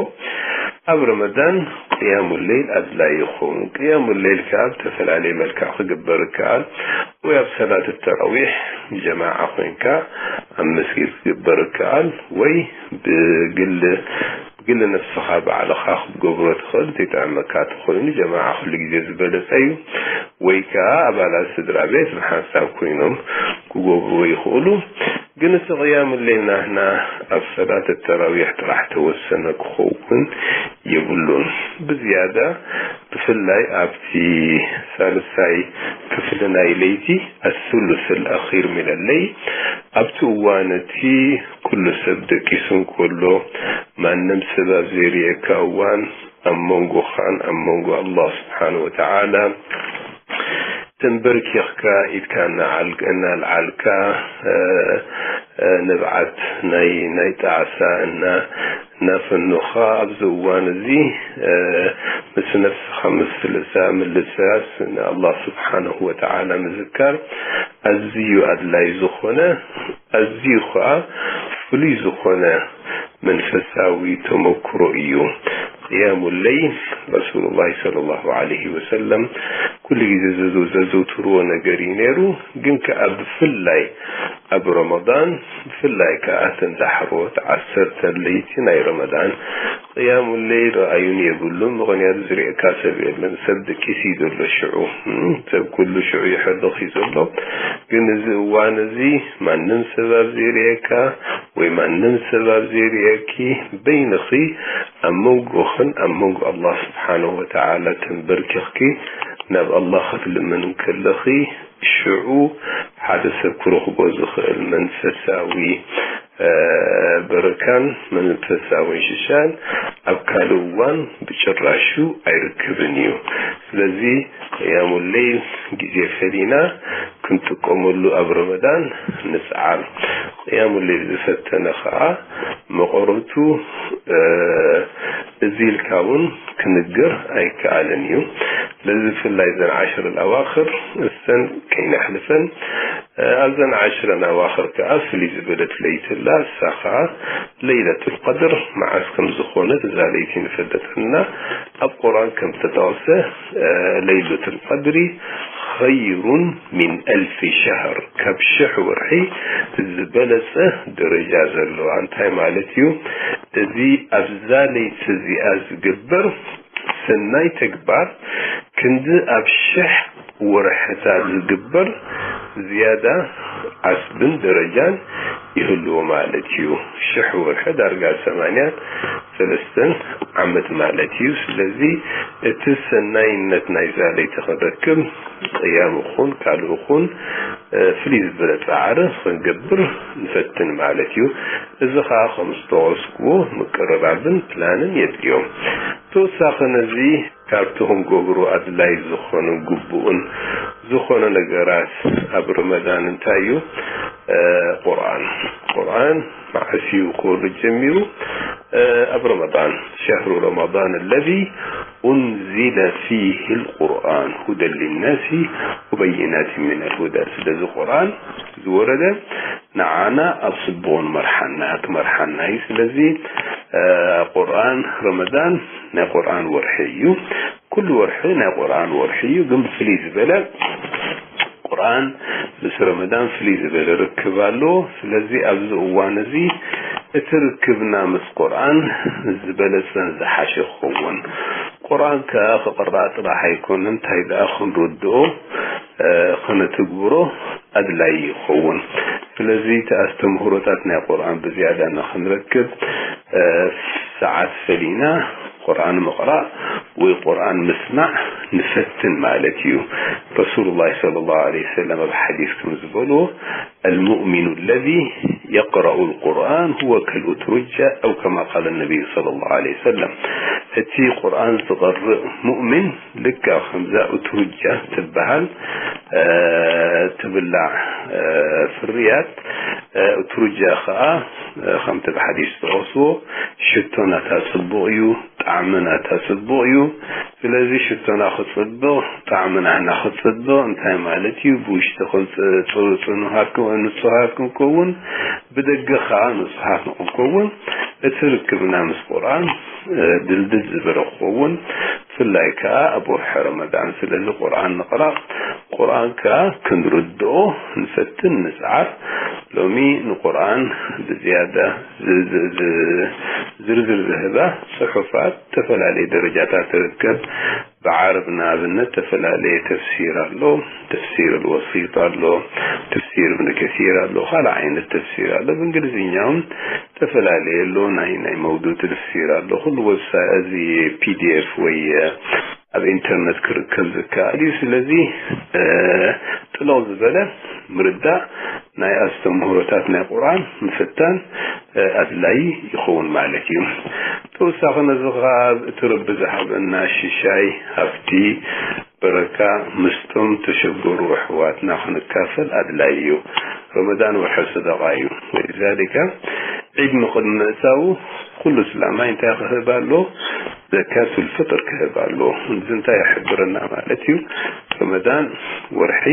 ኣብ ረመዳን ቅያሙ ለይል ኣድላይ ይኸውን። ቅያሙ ለይል ከኣ ብተፈላለየ መልክዕ ክግበር ይከኣል። ወይ ኣብ ሰላት ተራዊሕ ጀማዓ ኮይንካ ኣብ መስጊድ ክግበር ይከኣል ወይ ብግል ግል ነፍስኻ ባዕልኻ ክትገብሮ ትኽእል። ዘይጥዕመካ ተኾይኑ ጀማዓ ኩሉ ግዜ ዝበለጸ እዩ። ወይ ከኣ ኣባላት ስድራ ቤት ብሓንሳብ ኮይኖም ክገብርዎ ይኽእሉ። ግን እቲ ቅያም ሌል ናህና ኣብ ሰላት ተራዊሕ ጥራሕ ተወሰነ ክኸውን የብሉን። ብዝያዳ ብፍላይ ኣብቲ ሳልሳይ ክፍሊ ናይ ለይቲ ኣሱሉስ ኣኺር ሚን ለይል ኣብቲ እዋን እቲ ኩሉ ሰብ ደቂሱ እንከሎ፣ ማንም ሰብ ኣብ ዘይርእየካ እዋን፣ ኣብ መንጎኻን ኣብ መንጎ ኣላህ ስብሓን ወተዓላ ተንበርኪኽካ ኢድካ እናዓል-፣ እናልዓልካ፣ እ፣ እ፣ ንብዓት ናይ፣ ናይ ጣዕሳ እና-፣ እናፈኖኻ ኣብዚ እዋን እዚ፣ እ፣ ምስ ነፍስኻ ምስልሳ፣ ምልሳስ ንኣላህ ስብሓንሁ ወተዓላ ምዝካር ኣዝዩ ኣድላይ ዝኾነ፣ ኣዝዩ ኸዓ ፍሉይ ዝኾነ መንፈሳዊ ተመክሮ እዩ። ቅያሙ ለይል ረሱሉላህ ሰለላሁ ዐለይሂ ወሰለም ኩሉ ግዜ ዘዘ-፣ ዘዘውትርዎ ነገር እዩ ነይሩ። ግን ከኣ ብፍላይ ኣብ ረመዳን፣ ብፍላይ ከኣ እተን ዳሕሮት ዓሰርተ ለይቲ ናይ ረመዳን ቅያሙ ለይል ረኣዩን የብሉን። ምኽንያቱ ዝርእየካ ሰብ የለን። ሰብ ደቂሱ እዩ ዘሎ ሽዑ። እም፣ ሰብ ኩሉ ሽዑ ይሕርኽ እዩ ዘሎ። ግን እዚ እዋን እዚ ማንም ሰብ ኣብ ዘይርእየካ ወይ ማንም ሰብ ኣብ ዘይርእየኪ፣ በይንኺ ኣብ መንጎኽን ኣብ መንጎ ኣላህ ስብሓንሁ ወተዓላ ተንበርኪኽኪ ናብ ኣላህ ክትልምን እንከለኺ፣ ሽዑ ሓደ ሰብ ክረኽቦ ዝኽእል መንፈሳዊ፣ እ፣ በረካን መንፈሳዊ ሽሻን ኣብ ካልእ እዋን ብጭራሹ ኣይርክብን እዩ። ስለዚ ቅያሙ ለይል ግዜ ፈሊና ክንጥቀመሉ ኣብ ረመዳን ንጽዓር። ቅያሙ ለይል ዝፈተነ ኸዓ መቐረቱ፣ እ፣ እዚ ኢልካ እውን ክንገር ኣይከኣልን እዩ። ስለዚ ብፍላይ እዘን ዓሽር ኣዋኽር እሰን ከይነሕልፈን፣ እ፣ ኣብዘን ዓሽር ኣዋኽር ከኣ ፍልይ ዝበለት ለይቲ ኣላ። እሳ ኸኣ ለይለቱል ቀድር መዓስ ከም ዝኾነት እዛ ለይቲ ንፈልጥ እና ኣብ ቁርኣን ከም ተጠቕሰ፣ እ፣ ለይለቱል ቀድሪ ኸይሩን ሚን ኣልፊ ሸህር፣ ካብ ሽሕ ወርሒ ዝበለጸ ደረጃ ዘለዋ። እንታይ ማለት እዩ? እዚ ኣብዛ ለይቲ እዚኣ ዝግበር ሰናይ ተግባር ክንዲ ኣብ ሽሕ ወርሕታት ዝግበር ዝያዳ ዓስብን ደረጃን ይህልዎ ማለት እዩ። ሽሕ ወርሒ ዳርጋ ሰማንያን ሰለስተን ዓመት ማለት እዩ። ስለዚ እቲ ሰናይነት ናይዛ ለይቲ ክንረክብ ቅያም ይኹን ካልእ ይኹን፣ እ፣ ፍልይ ዝበለ ጻዕሪ ክንገብር ንፈትን ማለት እዩ። እዚ ኸኣ ከም ዝተወስክዎ ምቅርራብን ፕላንን የድልዮ። ተወሳኺ ነዚ ካብቲ ክንገብሮ ኣድላይ ዝኾነ ግቡእን ዝኾነ ነገራት ኣብ ረመዳን እንታይ እዩ? እ፣ ቁርኣን። ቁርኣን መዓስ እዩ ክወርድ ጀሚሩ? እ፣ ኣብ ረመዳን። ሸህሩ ረመዳን ኣለዚ ኡንዚለ ፊሂ ልቁርኣን ሁደን ሊናሲ ወበይናት ሚነል ሁዳ። ስለዚ ቁርኣን ዝወረደ ንዓና ኣብ ጽቡቕ ንመርሓና፣ ክመርሓና እዩ። ስለዚ፣ እ፣ ቁርኣን ረመዳን ናይ ቁርኣን ወርሒ እዩ። ኩሉ ወርሒ ናይ ቁርኣን ወርሒ እዩ፣ ግን ብፍልይ ዝበለ ቁርኣን ምስ ረመዳን ፍልይ ዝበለ ርክብ ኣለዎ። ስለዚ ኣብዚ እዋን እዚ እቲ ርክብና ምስ ቁርኣን ዝበለጸን ዝሓሸ ክኸውን። ቁርኣን ከኣ ክቕራእ ጥራሕ ኣይኮነን፣ እንታይ ደኣ ክንርድኦ፣ እ፣ ክነትግብሮ ኣድላይ ይኸውን። ስለዚ እቲ ኣስተምህሮታት ናይ ቁርኣን ብዝያዳ ንኽንረክብ፣ እ፣ ሰዓት ፈሊና ቁርኣን ምቕራእ ወይ ቁርኣን ምስማዕ ንፈትን ማለት እዩ። ረሱሉላህ ሰለላሁ ዐለይሂ ወሰለም ኣብ ሓዲስ ከም ዝበልዎ፣ المؤمن الذي يقرأ القرآن هو كالأترجة، أو كما قال النبي صلى الله عليه وسلم። እቲ ቁርኣን ዝቐርእ ሙእሚን ልክዕ ከምዛ ኡትሩጃ ትበሃል፣ እ፣ ትብላዕ፣ እ፣ ፍርያት፣ እ፣ ኡትሩጃ ኸኣ፣ እ፣ ከምቲ ብሓዲስ ዝጠቐስዎ ሽቶ ናታ ጽቡቕ እዩ፣ ጣዕሚ ናታ ጽቡቕ እዩ። ስለዚ ሽቶና ክጽብቕ፣ ጣዕሚ ናህና ክጽብቕ እንታይ ማለት እዩ? ብውሽጢ ክንጽ-፣ ጽ-፣ ጽኑሃት ክን-፣ ንጹሃት ክንከውን፣ ብደገ ኸኣ ንጹሃት ንክንከውን፣ እቲ ርክብና ምስ ቁርኣን፣ እ፣ ድልድል ዝበለ ክኸውን፣ ብፍላይ ከኣ ኣብ ወርሒ ረመዳን። ስለዚ ቁርኣን ንቕራእ፣ ቁርኣን ከኣ ክንርድኦ ንፈትን ንጽዓር። ሎሚ ንቁርኣን ብዝያዳ ዝ-፣ ዝ-፣ ዝ-፣ ዝርዝር ዝህባ ጽሑፋት ዝተፈላለየ ደረጃታት ትርከብ። ብዓረብ ንኣብነት ዝተፈላለየ ተፍሲር ኣሎ፣ ተፍሲር ኣልወሲጥ ኣሎ፣ ተፍሲር እብን ከሲር ኣሎ፣ ካልእ ዓይነት ተፍሲር ኣሎ። ብእንግሊዝኛ እውን ዝተፈላለየ ኣሎ፣ ናይ፣ ናይ መውዱእ ተፍሲር ኣሎ። ኩሉ ዌብሳይት እዚ ፒ ዲ ኤፍ ወይ ኣብ ኢንተርነት ክርከብ ዝከኣል እዩ። ስለዚ፣ እ፣ ጥልቕ ዝበለ ምርዳእ ናይ ኣስተምህሮታት ናይ ቁርኣን ምፍታን ኣድላይ ይኸውን ማለት እዩ። ተወሳኺ ነዚ ኸዓ እቲ ረቢ ዝሃበና ሽሻይ ሃፍቲ በረካ ምስቶም ተሸገሩ ኣሕዋትና ክንካፈል ኣድላይ እዩ። ረመዳን ወርሒ ሰደቃ እዩ። ወሊዛሊከ ዒድ ንቕድሚ ምእታዉ ኩሉ እስላማይ እንታይ ክህብ ኣሎ? ዘካቱል ፍጥር ክህብ ኣሎ። እዚ እንታይ ይሕብረና ማለት እዩ? ረመዳን ወርሒ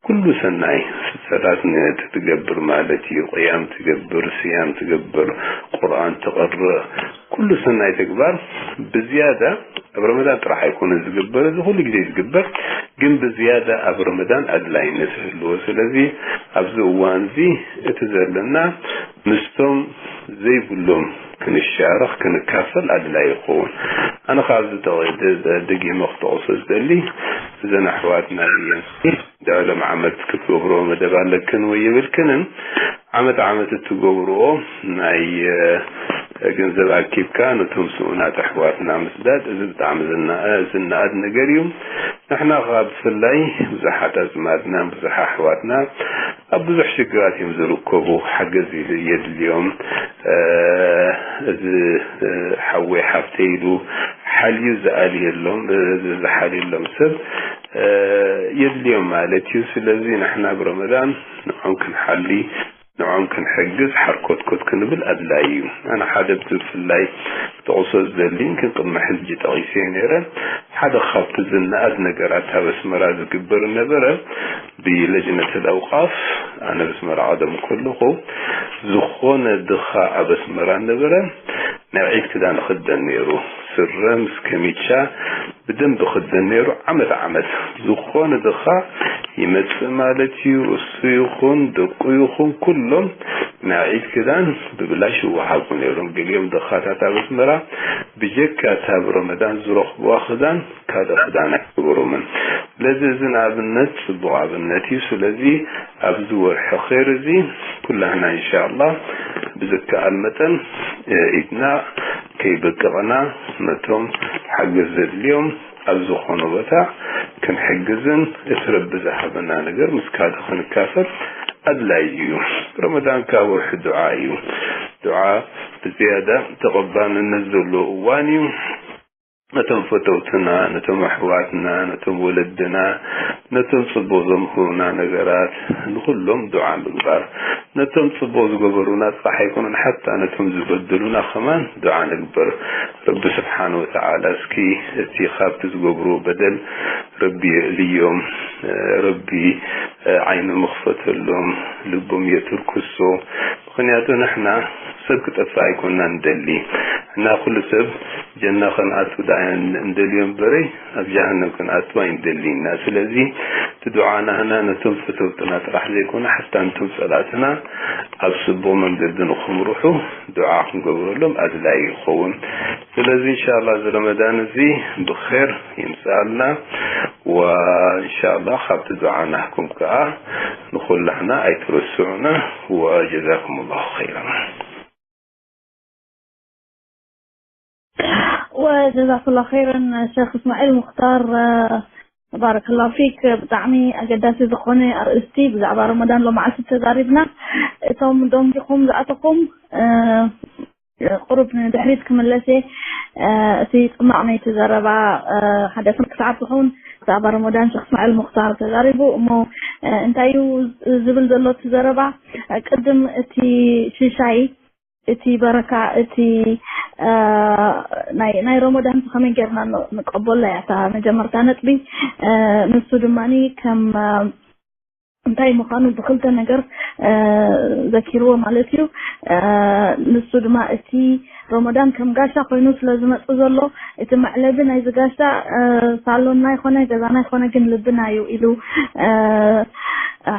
ኩሉ ሰናይ ሰላት ትገብር ማለት እዩ። ቅያም ትገብር፣ ስያም ትገብር፣ ቁርኣን ትቕርእ፣ ኩሉ ሰናይ ተግባር ብዝያዳ ኣብ ረመዳን ጥራሕ ኣይኮነ ዝግበር፣ እዚ ኩሉ ግዜ ዝግበር፣ ግን ብዝያዳ ኣብ ረመዳን ኣድላይነት ይህልዎ። ስለዚ ኣብዚ እዋን እዚ እቲ ዘለና ምስቶም ዘይብሎም ክንሻረኽ ክንካፈል ኣድላይ ይኸውን። ኣነ ካብዚ ደጊመ ክጠቕሶ ዝደሊ እዘን ኣሕዋትና እየን። ዳሎም ዓመት ክትገብሮ መደብ ኣለክን ወይ የብልክንን ዓመት ዓመት እትገብርኦ ናይ ገንዘብ ኣኪብካ ነቶም ስኡናት ኣሕዋትና ምስዳድ፣ እዚ ብጣዕሚ ዝናኣድ ነገር እዩ። ንሕና ከዓ ብፍላይ ብዙሓት ኣዝማድና ብዙሓት ኣሕዋትና ኣብ ብዙሕ ሽግራት እዮም ዝርከቡ። ሓገዝ የድልዮም። እዚ ሓወይ ሓፍተይ ኢሉ ሓልዩ ዝኣልየሎም ዝሓልየሎም ሰብ የድልዮም ማለት እዩ። ስለዚ ንሕና ብረመዳን ንዖም ክንሓሊ ንዖም ክንሕግዝ ሓርኮትኮት ክንብል ኣድላይ እዩ። ኣነ ሓደ ብፍላይ ክጠቕሶ ዝደሊ ግን ቅድሚ ሕጂ ጠቒሰ ነይረ። ሓደ ካብቲ ዝነኣድ ነገራት ኣብ ኣስመራ ዝግበር ነበረ ብለጅነት ኣውቃፍ። ኣነ ብስመራ ቀደም ከለኹ ዝኾነ ድኻ ኣብ ኣስመራ ነበረ ናይ ዒድ ክዳን ክደን ነይሩ። ስረ ምስ ከሚቻ ብደንብ ክደን ነይሩ። ዓመት ዓመት ዝኾነ ድኻ ይመጽእ ማለት እዩ። እሱ ይኹን ደቁ ይኹን ኩሎም ናይ ዒድ ክዳን ብብላሽ ይወሃቡ ነይሮም። ገሊኦም ድኻታት ኣብ ኣስመራ ብጀካ እታ ኣብ ረመዳን ዝረኽብዋ ክዳን ካልእ ክዳን ኣይገበሮምን። ስለዚ እዚ ንኣብነት ጽቡቕ ኣብነት እዩ። ስለዚ ኣብዚ ወርሒ ኸይር እዚ ኩላህና ኢንሻኣላህ ብዝከኣል መጠን ኢድና ከይበቀቐና ነቶም ሓገዝ ዘድልዮም ኣብ ዝኾነ ቦታ ክንሕግዝን እቲ ረቢ ዝሃበና ነገር ምስ ካልእ ክንካፈል ኣድላይ እዩ። ረመዳን ከዓ ወርሒ ዱዓ እዩ። ዱዓ ብዝያዳ ተቐባልነት ዘለዎ እዋን እዩ። ነቶም ፈተውትና፣ ነቶም ኣሕዋትና፣ ነቶም ወለድና፣ ነቶም ጽቡቕ ዘምህሩና ነገራት ንኹሎም ዱዓ ምግባር። ነቶም ጽቡቕ ዝገበሩና ጥራሕ ኣይኮኑን፣ ሓታ ነቶም ዝበደሉና ከማን ዱዓ ንግበር። ረቢ ስብሓን ወተዓላ እስኪ እቲ ካብቲ ዝገብርዎ በደል ረቢ የእልዮም፣ ረቢ ዓይኖም ይኽፈተሎም፣ ልቦም የትርክሶ። ምኽንያቱ ንሕና ሰብ ክጠፍእ ኣይኮንና ንደሊ። እና ኩሉ ሰብ ጀና ክንኣቱ ደኣ እንደልዮ እምበረይ ኣብ ጀሃነም ክንኣቱ ኣይንደልይና። ስለዚ እቲ ዱዓ ናህና ነቶም ፈተውትና ጥራሕ ዘይኮነ ሓታ ነቶም ጸላእትና ኣብ ጽቡቕ መንገዲ ንኽምርሑ ዱዓ ክንገብረሎም ኣድላይ ይኸውን። ስለዚ እንሻላ እዚ ረመዳን እዚ ብኸር ይምጽኣልና ወእንሻላ ካብቲ ዱዓ ናህኩም ከኣ ንኹላህና ኣይትረስዑና። ወጀዛኩም ላሁ ኸይራን። ወጀዛኩላ ኸይረን ሸክ እስማዒል ሙክታር ባረከላሁ ፊክ። ብጣዕሚ ኣገዳሲ ዝኾነ ኣርእስቲ ብዛዕባ ረመዳን ሎማዓልቲ ተዛሪብና። እቶም ደንጊኹም ዝኣተኹም ቁሩብ ንድሕሪት ክምለስ እየ። እቲ ፅማቕ ናይቲ ዘረባ ሓደ ፍርቂ ሰዓት ዝኸውን ብዛዕባ ረመዳን ሸክ እስማዒል ሙክታር ተዛሪቡ። እሞ እንታይ እዩ ዝብል ዘሎ እቲ ዘረባ? ቅድም እቲ ሽሻይ እቲ በረካ እቲ ናይ ናይ ረመዳን ከመይ ጌርና ንቀበሎ እያ እታ መጀመርታ ነጥቢ። ንሱ ድማ ከም እንታይ ምዃኑ ብክልተ ነገር ዘኪርዎ ማለት እዩ። ንሱ ድማ እቲ ረመዳን ከም ጋሻ ኮይኑ ስለ ዝመጽእ ዘሎ እቲ መዕለቢ ናይዚ ጋሻ ሳሎንና ይኾነ ገዛና ይኾነ ግን ልብና እዩ ኢሉ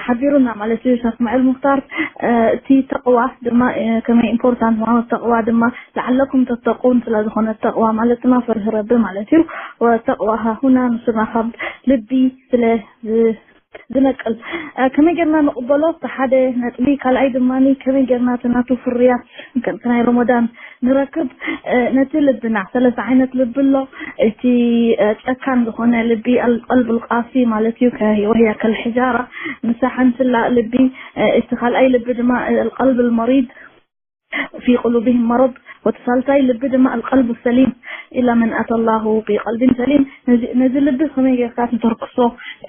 ሓቢሩና ማለት እዩ ሸክ እስማዒል ሙክታር። እቲ ተቕዋ ድማ ከመይ ኢምፖርታንት ምዃኑ ተቕዋ ድማ ለዓለኩም ተተቁን ስለ ዝኾነ ተቕዋ ማለት ድማ ፈርሂ ረቢ ማለት እዩ። ወተቕዋ ሃሁና ንሱ ድማ ካብ ልቢ ስለ ዝነቅል። ከመይ ጌርና ንቕበሎ? እቲ ሓደ ነጥቢ። ካልኣይ ድማ ከመይ ጌርና እቲ ናቱ ፍርያት ከምቲ ናይ ረመዳን ንረክብ? ነቲ ልብና ሰለስተ ዓይነት ልቢ ኣሎ። እቲ ጨካን ዝኾነ ልቢ፣ القلب القاسي ማለት እዩ፣ وهي كالحجارة، ንሳ ሓንቲ ኣላ ልቢ። እቲ ካልኣይ ልቢ ድማ القلب المريض في قلوبهم مرض، ወቲ ሳልሳይ ልቢ ድማ القلب السليم إلا من أتى الله بقلب سليم። ነዚ ልቢ ከመይ ጌርካ ተተርክሶ?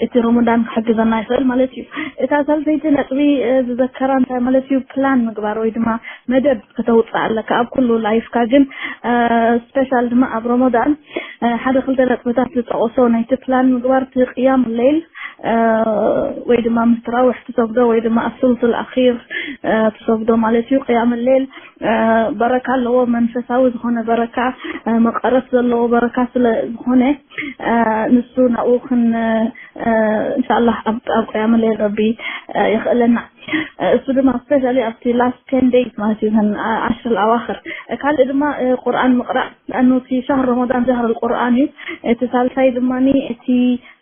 እቲ ረመዳን ክሕግዘና ይኽእል ማለት እዩ። እታ ሳልሰይቲ ነጥቢ ዝዘከራ እንታይ ማለት እዩ? ፕላን ምግባር ወይ ድማ መደብ ከተውፅእ ኣለካ ኣብ ኩሉ ላይፍካ። ግን ስፔሻል ድማ ኣብ ረመዳን ሓደ ክልተ ነጥብታት ዝጠቐሶ ናይቲ ፕላን ምግባር፣ እቲ ቅያም ሌይል ወይ ድማ ምስ ተራዊሕ ትሰግዶ ወይ ድማ ኣብ ثلث الأخير ትሰግዶ ማለት እዩ። ቅያም ሌይል በረካ ኣለዎ፣ መንፈሳዊ ዝኾነ በረካ፣ መቐረት ዘለዎ በረካ ስለ ዝኾነ ንሱ ናብኡ ክን እንሻላ ኣብ ቅያም ሌይል ረቢ የኽእለና። እሱ ድማ ስፔሻሊ ኣብቲ ላስት ቴን ደይስ ማለት እዩ፣ እተን ዓሽር ኣዋኽር። ካልእ ድማ ቁርኣን ምቕራእ፣ ለኣኑ እቲ ሻህር ረመዳን ሻህር ቁርኣን እዩ። እቲ ሳልሳይ ድማ እቲ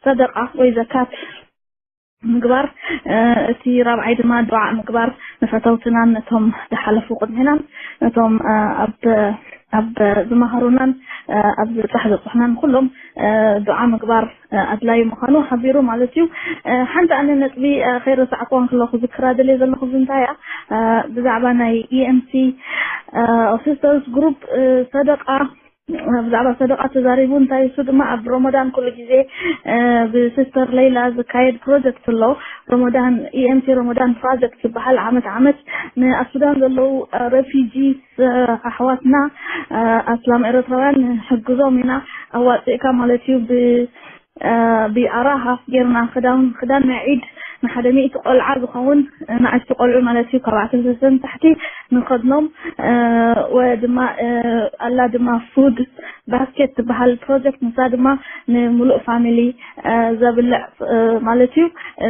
ሰደቃ ወይ ዘካት ምግባር፣ እቲ ራብዓይ ድማ ዱዓ ምግባር ንፈተውትናን ነቶም ዝሓለፉ ቅድሜናን ነቶም ኣብ ኣብ ዝመሃሩናን ኣብ ዝብጻሕ ዘብጽሑናን ኩሎም ዱዓ ምግባር ኣድላይ ምዃኑ ሓቢሩ ማለት እዩ። ሓንቲ ኣነ ነጥቢ ከይረሳዕኩዋ እንከለኹ ዝክራ ደልየ ዘለኹ እንታይ እያ? ብዛዕባ ናይ EMC Sisters Group ሰደቃ ብዛዕባ ሰደቃ ተዛሪቡ። እንታይ እሱ ድማ ኣብ ረመዳን ኩሉ ግዜ ብሲስተር ሌይላ ዝካየድ ፕሮጀክት ኣሎ። ረመዳን EMC ረመዳን ፕሮጀክት ዝበሃል ዓመት ዓመት ንኣብ ሱዳን ዘለዉ ረፊጂስ ኣሕዋትና ኣስላም ኤረትራውያን ንሕግዞም ኢና። ኣዋፂእካ ማለት እዩ ብ ብኣራሃ ጌርና ክዳን ክዳን ናይ ዒድ ንሓደ ሚእቲ ቆልዓ ዝኸውን ንኣሽቱ ቆልዑ ማለት እዩ ካብ ዓሰርተ ሰነ ንታሕቲ ንኸድኖም ወ ድማ ኣላ ድማ ፉድ ባስኬት ትበሃል ፕሮጀክት ንሳ ድማ ንምሉእ ፋሚሊ ዘብልዕ ማለት እዩ።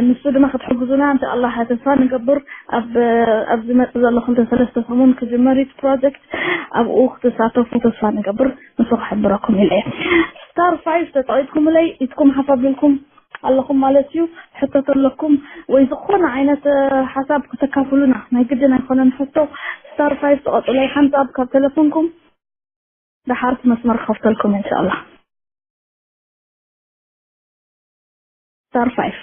ንሱ ድማ ክትሕግዙና እንተ ኣላህ ተስፋ ንገብር። ኣብ ኣብ ዝመጽእ ዘሎ ክልተ ሰለስተ ሰሙን ክጅመር እዩ ፕሮጀክት። ኣብኡ ክትሳተፉ ተስፋ ንገብር። ንሱ ክሕብረኩም ኢለ እየ። ስታር ፋይቭ ተጠቒጥኩምለይ ኢድኩም ሓፍ ኣቢልኩም ኣለኹም ማለት እዩ። ሕቶ ተለኩም ወይ ዝኾነ ዓይነት ሓሳብ ክተካፍሉና ናይ ግድን ኣይኮነን ሕቶ። ስታር ፋይቭ ተቐጥለይ ሓንሳብ ካብ ቴሌፎንኩም ደሓርቲ መስመር ክኸፍተልኩም እንሻላ። ስታር ፋይቭ።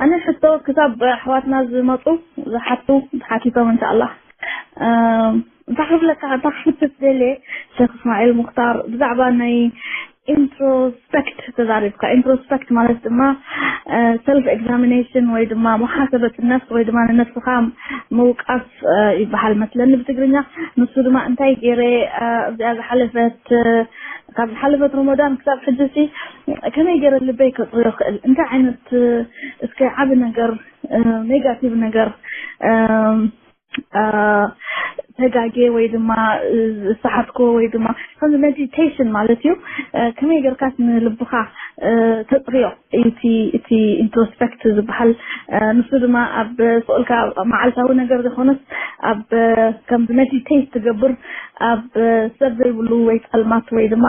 ኣነ ሕቶ ክሳብ ኣሕዋትና ዝመፁ ዝሓቱ ሓቲቶም እንሻላ። እንታይ ክብለካ እንታይ ክፍትት ደልየ ሸክ እስማዒል ሙክታር ብዛዕባ ናይ ኢንትሮስፐክት ተዛሪብካ። ኢንትሮስፐክት ማለት ድማ ሰልፍ ኤግዛሚኔሽን ወይ ድማ መሓሰበት ነፍስ ወይ ድማ ንነፍስኻ ምውቃስ ይበሃል መስለኒ ብትግርኛ። ንሱ ድማ እንታይ ገይረ ኣብዚኣ ዝሓለፈት ካብ ዝሓለፈት ረመዳን ክሳብ ሕጂ ሲ ከመይ ገይረ ልበይ ከፅርዮ ክእል እንታይ ዓይነት እስከ ዓቢ ነገር ኔጋቲቭ ነገር ተጋጌ ወይ ድማ ዝሰሓትኮ ወይ ድማ ከምዚ ሜዲቴሽን ማለት እዩ። ከመይ ገርካስ ንልብኻ ተፅርዮ እቲ እቲ ኢንትሮስፐክት ዝበሃል ንሱ ድማ ኣብ ስቕልካ መዓልታዊ ነገር ዘይኮነስ ኣብ ከምዚ ሜዲቴት ትገብር ኣብ ሰብ ዘይብሉ ወይ ፀልማት ወይ ድማ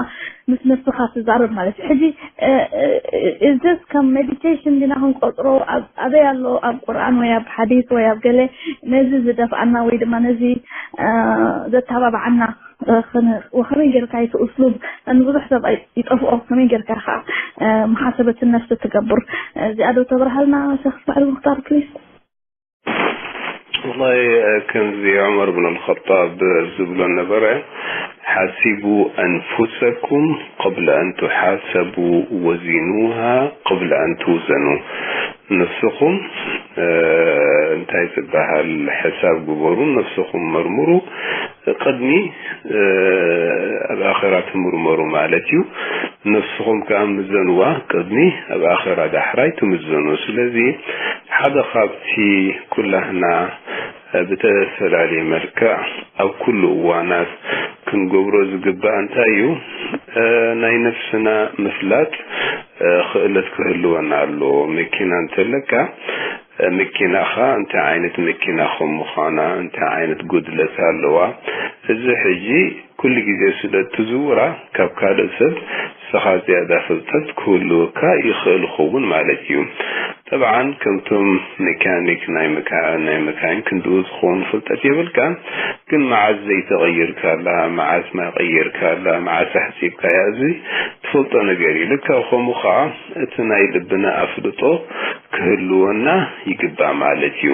ምስ ነብስኻ ትዛረብ ማለት እዩ። ሕጂ እዚስ ከም ሜዲቴሽን ዲና ክንቆፅሮ ኣበይ ኣሎ ኣብ ቁርኣን ወይ ኣብ ሓዲስ ወይ ኣብ ገለ ነዚ ዝደፍኣና ወይ ድማ ነዚ ዘተባብዓና ወከመይ ጌርካ እቲ እስሉብ ንብዙሕ ሰብ ይጠፍኦ ከመይ ጌርካ ከዓ መሓሰበትን ነፍሲ ትገብር እዚኣ ዶ ተብርሃልና ሸክ ስማዕል ሙክታር ፕሊስ። والله ከምዚ ዑመር ብን ኣልኸጣብ ዝብሎ ነበረ ሓሲቡ ኣንፉሰኩም قبل أن تحاسبوا وزنوها قبل أن توزنوا ነፍስኹም እንታይ ዝበሃል ሕሳብ ግበሩ ነፍስኹም መርምሩ ቅድሚ ኣብ ኣኸራ ትምርመሩ ማለት እዩ ነፍስኹም ከዓ ምዘንዋ ቅድሚ ኣብ ኣኸራ ዳሕራይ ትምዘኑ ስለዚ ሓደ ካብቲ ኩላህና ብተፈላለየ መልክዕ ኣብ ኩሉ እዋናት ክንገብሮ ዝግባእ እንታይ እዩ? ናይ ነፍስና ምፍላጥ ክእለት ክህልወና ኣለዎ። መኪና እንተለካ መኪናኻ እንታይ ዓይነት መኪና ከም ምዃና እንታይ ዓይነት ጉድለት ኣለዋ እዚ ሕጂ ኩሉ ግዜ ስለ እትዝውራ፣ ካብ ካልእ ሰብ ንስኻ ዝያዳ ፍልጠት ክህልወካ ይኽእል ይኸውን ማለት እዩ። ጠብዓን፣ ከምቶም ሜካኒክ ናይ መካ-፣ ናይ መካይን ክንድኡ ዝኸውን ፍልጠት የብልካን፣ ግን መዓስ ዘይተቐይርካላ፣ መዓስ ማይ ቀይርካላ፣ መዓስ ኣሕጺብካያ፣ እዚ ትፈልጦ ነገር እዩ። ልክዕ ከምኡ ኸዓ፣ እቲ ናይ ልብና ኣፍልጦ ክህልወና ይግባእ ማለት እዩ።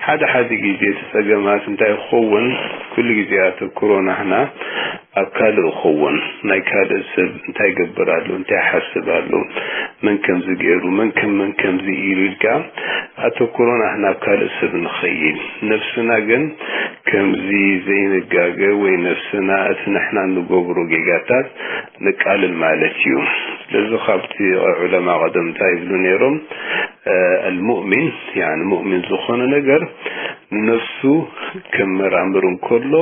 ሓደ ሓደ ግዜ እቲ ጸገማት እንታይ ክኸውን፣ ኩሉ ግዜ ኣተኩሮ ናህና ኣብ ካልእ ክኸውን፣ ናይ ካልእ ሰብ እንታይ ይገብር ኣሎ፣ እንታይ ይሓስብ ኣሎ፣ መን ከምዚ ገይሩ፣ መን ከም መን ከምዚ ኢሉ ኢልካ ኣተኩሮ ናህና ኣብ ካልእ ሰብ ንኸይድ። ነፍስና ግን ከምዚ ዘይንጋገ ወይ ነፍስና እቲ ንሕና እንገብሮ ጌጋታት ነቃልል ማለት እዩ። ስለዚ ካብቲ ዑለማ ቀደም እንታይ ይብሉ ነይሮም? እ፣ ኣልሙእሚን፣ ያኒ ሙእሚን ዝኾነ ነገር ንነፍሱ ከመራምር እንከሎ፣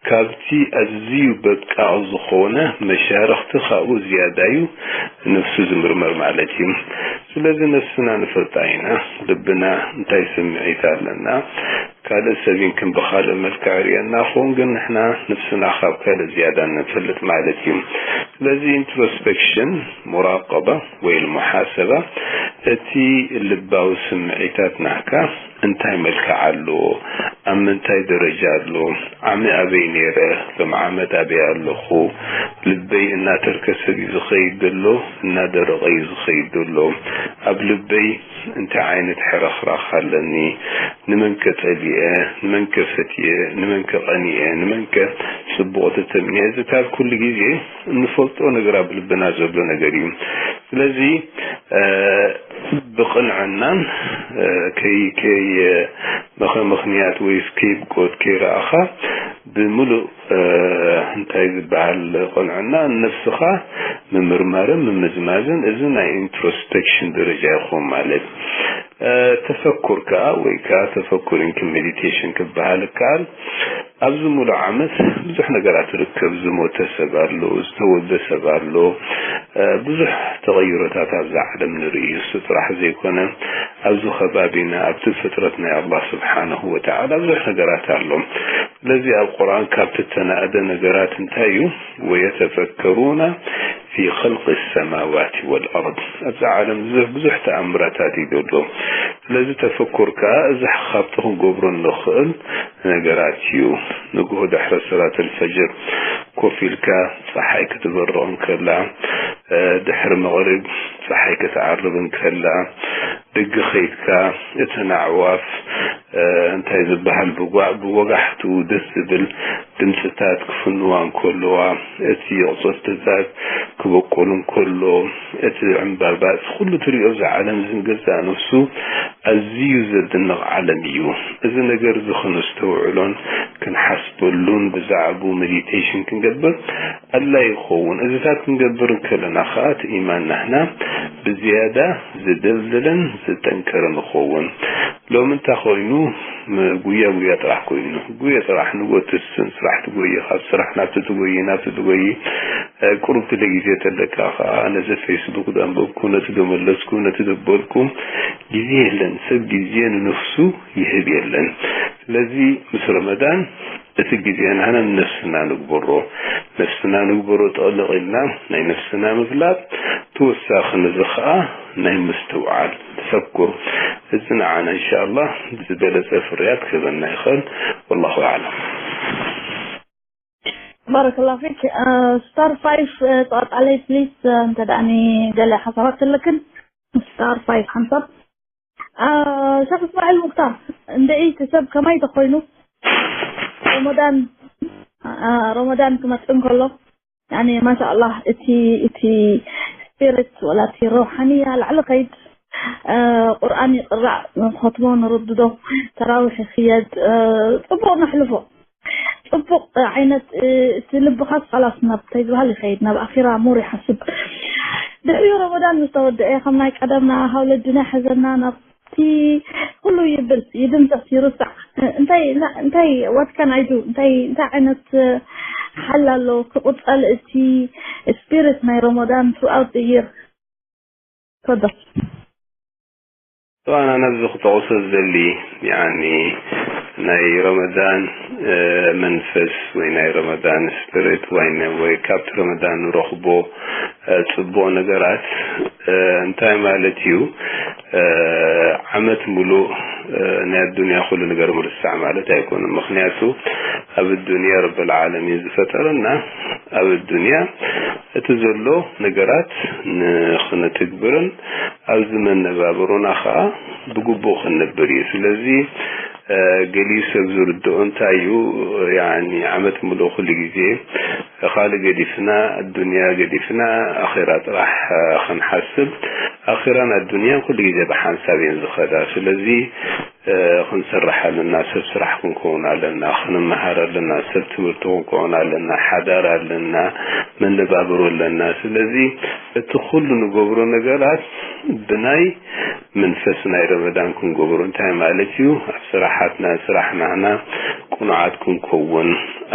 ካብቲ ኣዝዩ በቃቕ ዝኾነ መሻርኽቲ ካብኡ ዝያዳ እዩ ነፍሱ ዝምርመር ማለት እዩ። ስለዚ ነፍስና ንፈልጣ ኢና። ልብና እንታይ ስምዒት ኣለና? ካልእ ሰብ ይምክን ብኻልእ መልክዕ ርእየና ኸውን፣ ግን ንሕና ነፍስና ካብ ካልእ ዝያዳ ንፈልጥ ማለት እዩ። ስለዚ ኢንትሮስፔክሽን፣ ሙራቀባ ወይ ሙሓሰባ፣ እቲ ልባዊ ስምዒታት ናህካ እንታይ መልክዕ ኣለዎ? ኣብ ምንታይ ደረጃ ኣሎ? ዓሚ ኣበይ ነይረ? ሎም ዓመት ኣበይ ኣለኹ? ልበይ እናተርከሰ ድዩ ዝኸይድ ዘሎ? እናደረቐ እዩ ዝኸይድ ዘሎ? ኣብ ልበይ እንታይ ዓይነት ሕርኽራኽ ኣለኒ? ንመንከ ጸሊኤ? ንመንከ ፈትየ? ንመንከ ቀኒኤ? ንመንከ ጽቡቕ ተተምንየ? እዚ ካብ ኩሉ ግዜ እንፈልጦ ነገር፣ ኣብ ልብና ዘሎ ነገር እዩ። ስለዚ፣ እ፣ ብቕንዕናን፣ እ፣ ከይ-፣ ከይ-፣ መኸ-፣ ምኽንያት ወይ ስኬፕጎት ከይረኣኻ ብምሉእ፣ እ፣ እንታይ ዝበሃል ቅንዕና ነፍስኻ ምምርማርን ምምዝማዝን፣ እዚ ናይ ኢንትሮስፔክሽን ደረጃ ይኸውን ማለት። እ፣ ተፈኩር ከኣ ወይ ከኣ ተፈኩር ኢንክ ሜዲቴሽን ክበሃል ይከኣል። ኣብዚ ሙሉእ ዓመት ብዙሕ ነገራት ይርከብ። ዝሞተ ሰብ ኣሎ፣ ዝተወልደ ሰብ ኣሎ፣ እ፣ ብዙሕ ተቐይሮታት ኣብዛ ዓለም ንርኢ። እሱ ጥራሕ ዘይኮነ፣ ኣብዚ ከባቢና፣ ኣብቲ ፍጥረት ናይ ኣላህ ስብሓነሁ ወተዓላ ብዙሕ ነገራት ኣሎ። ስለዚ ኣብ ቁርኣን ካብቲ እተናእደ ነገራት እንታይ እዩ? ወየተፈከሩና ፊ ኸልቂ ሰማዋት ወልኣርድ። ኣብዛ ዓለም ብዙሕ፣ ብዙሕ ተኣምራታት እዩ ዘሎ። ስለዚ ተፈኩር ከኣ እዚ ካብቲ ክንገብሮ እንኽእል ነገራት እዩ። ንግሆ ድሕሪ ሰላት ኣልፈጅር ኮፍ ኢልካ ጸሓይ ክትበርቕ እንከላ፣ እ፣ ድሕሪ መቕሪብ ጸሓይ ክትዓርብ እንከላ፣ ደገ ኸይድካ እተን ኣዕዋፍ፣ እ፣ እንታይ ዝበሃል ብጓ-፣ ብወጋሕቱ ደስ ዝብል ድምፅታት ክፍንዋ እንከለዋ፣ እቲ ኣቑፅልትታት ክበቁል እንከሎ፣ እቲ ዕምባባ፣ እቲ ኩሉ ትሪኦ እዚ ዓለም እዚ ንገዛእ ነፍሱ ኣዝዩ ዘድንቕ ዓለም እዩ። እዚ ነገር እዚ ክነስተውዕሎን ክንሓስበሉን ብዛዕባኡ ሜዲቴሽን ክንገብር ኣድላይ ይኸውን። እዚታት ክንገብር እንከለና ኸኣ እቲ ኢማን ናህና ብዝያዳ ዝድልድልን ዝጠንከርን ይኸውን። ሎሚ እንታይ ኮይኑ? ም-፣ ጉያ ጉያ ጥራሕ ኮይኑ። ጉያ ጥራሕ ንጎትስን ስራሕ ትጎይ፣ ካብ ስራሕ ናብቲ ትጎይ፣ ናብቲ ትጎይ። እ፣ ቁሩብ ግለ ግዜ ተለካ ኸኣ ነዚ ፌስቡክ ዶ ኣንበብኩ፣ ነቲ ዶ መለስኩ፣ ነቲ ዶ በልኩ። ግዜ የለን። ሰብ ግዜ ንነፍሱ ይህብ የለን። ስለዚ ምስ ረመዳን እቲ ግዜ ናህና ንነፍስና ንግበሮ። ነፍስና ንግበሮ ጠቕልቕ ኢልና ናይ ነፍስና ምፍላጥ፣ ተወሳኺ ነዚ ኸኣ ናይ ምስትውዓል፣ ተፈኩር። እዚ ንዓና ኢንሻኣላህ ዝበለጸ ፍርያት ክህበና ይኽእል። ወላሁ ኣዕለም። ባረከላሁ ፊክ። እ፣ ስታር ፋይፍ፣ እ፣ ጸቕጣለይ ፕሊስ፣ እ፣ እንተ ደኣ ገለ ሓሳባት ኣለክን። ስታር ፋይፍ ሓንሳብ። እ፣ ሸኽ እስማዒል ሙክታር፣ እንደኢ እቲ ሰብ ከማይ ተኾይኑ፣ ረመዳን፣ እ፣ ረመዳን ክመጽእ እንከሎ፣ ያኒ፣ ማሻኣላህ፣ እቲ፣ እቲ ስፒሪት ወላ እቲ ሮሓንያ ላዕሊ ኸይድ፣ እ፣ ቁርኣን ይቕራእ፣ ንኸትቦ ንርድዶ፣ ተራዊሕ ይኽየድ፣ እ፣ ጽቡቕ ነሕልፎ። ጽቡቕ ዓይነት፣ እ፣ እቲ ልብኻስ ኻላስ ናብ እንታይ ዝበሃል ይኸይድ፣ ናብ ኣኺራ ሞር ይሓስብ። ድሕሪኡ ረመዳን ምስ ተወደአ፣ ከም ናይ ቀደምና ሃው ለድና ሕዘና ናብቲ ኩሉ ይብል፣ ይድምሰስ፣ ይርሳዕ። እ፣ እንታይ፣ እንታይ፣ what can I do? እንታይ፣ እንታይ ዓይነት፣ እ፣ ሓል ኣሎ ክቕጸል እቲ ስፒሪት ናይ ረመዳን throughout the year? ተፈደል። ጠብዓን ኣነ ኣብዚ ክጠቕሶ ዝደሊ፣ ያኒ፣ ናይ ረመዳን መንፈስ ወይ ናይ ረመዳን ስፕሪት ወይ ካብቲ ረመዳን ንረኽቦ ጽቡቕ ነገራት እንታይ ማለት እዩ? ዓመት ሙሉእ ናይ ኣዱንያ ኩሉ ነገር ምርሳዕ ማለት ኣይኮነን። ምኽንያቱ ኣብ ኣዱንያ ረብል ዓለሚን ዝፈጠረና፣ ኣብ ኣዱንያ እቲ ዘሎ ነገራት ንኽነትግብርን ኣብዚ መነባብሮና ኸዓ ብግቡእ ክንነብር እዩ። ስለዚ ገሊኡ ሰብ ዝርድኦ እንታይ እዩ? ያኒ ዓመት ሙሉእ ኩሉ ግዜ ካልእ ገዲፍና፣ ኣዱንያ ገዲፍና ኣኼራ ጥራሕ ክንሓስብ፣ ኣኼራን ኣዱንያን ኩሉ ግዜ ብሓንሳብ እየን ዝኸዳ። ስለዚ ክንሰርሕ ኣለና፣ ሰብ ስራሕ ክንከውን ኣለና፣ ክንመሃር ኣለና፣ ሰብ ትምህርቲ ክንከውን ኣለና፣ ሓዳር ኣለና፣ መነባብሮ ኣለና። ስለዚ እቲ ኩሉ ንገብሮ ነገራት ብናይ መንፈስ ናይ ረመዳን ክንገብሮ እንታይ ማለት እዩ? ኣብ ስራሓትና፣ ስራሕ ናህና ቅኑዓት ክንከውን፣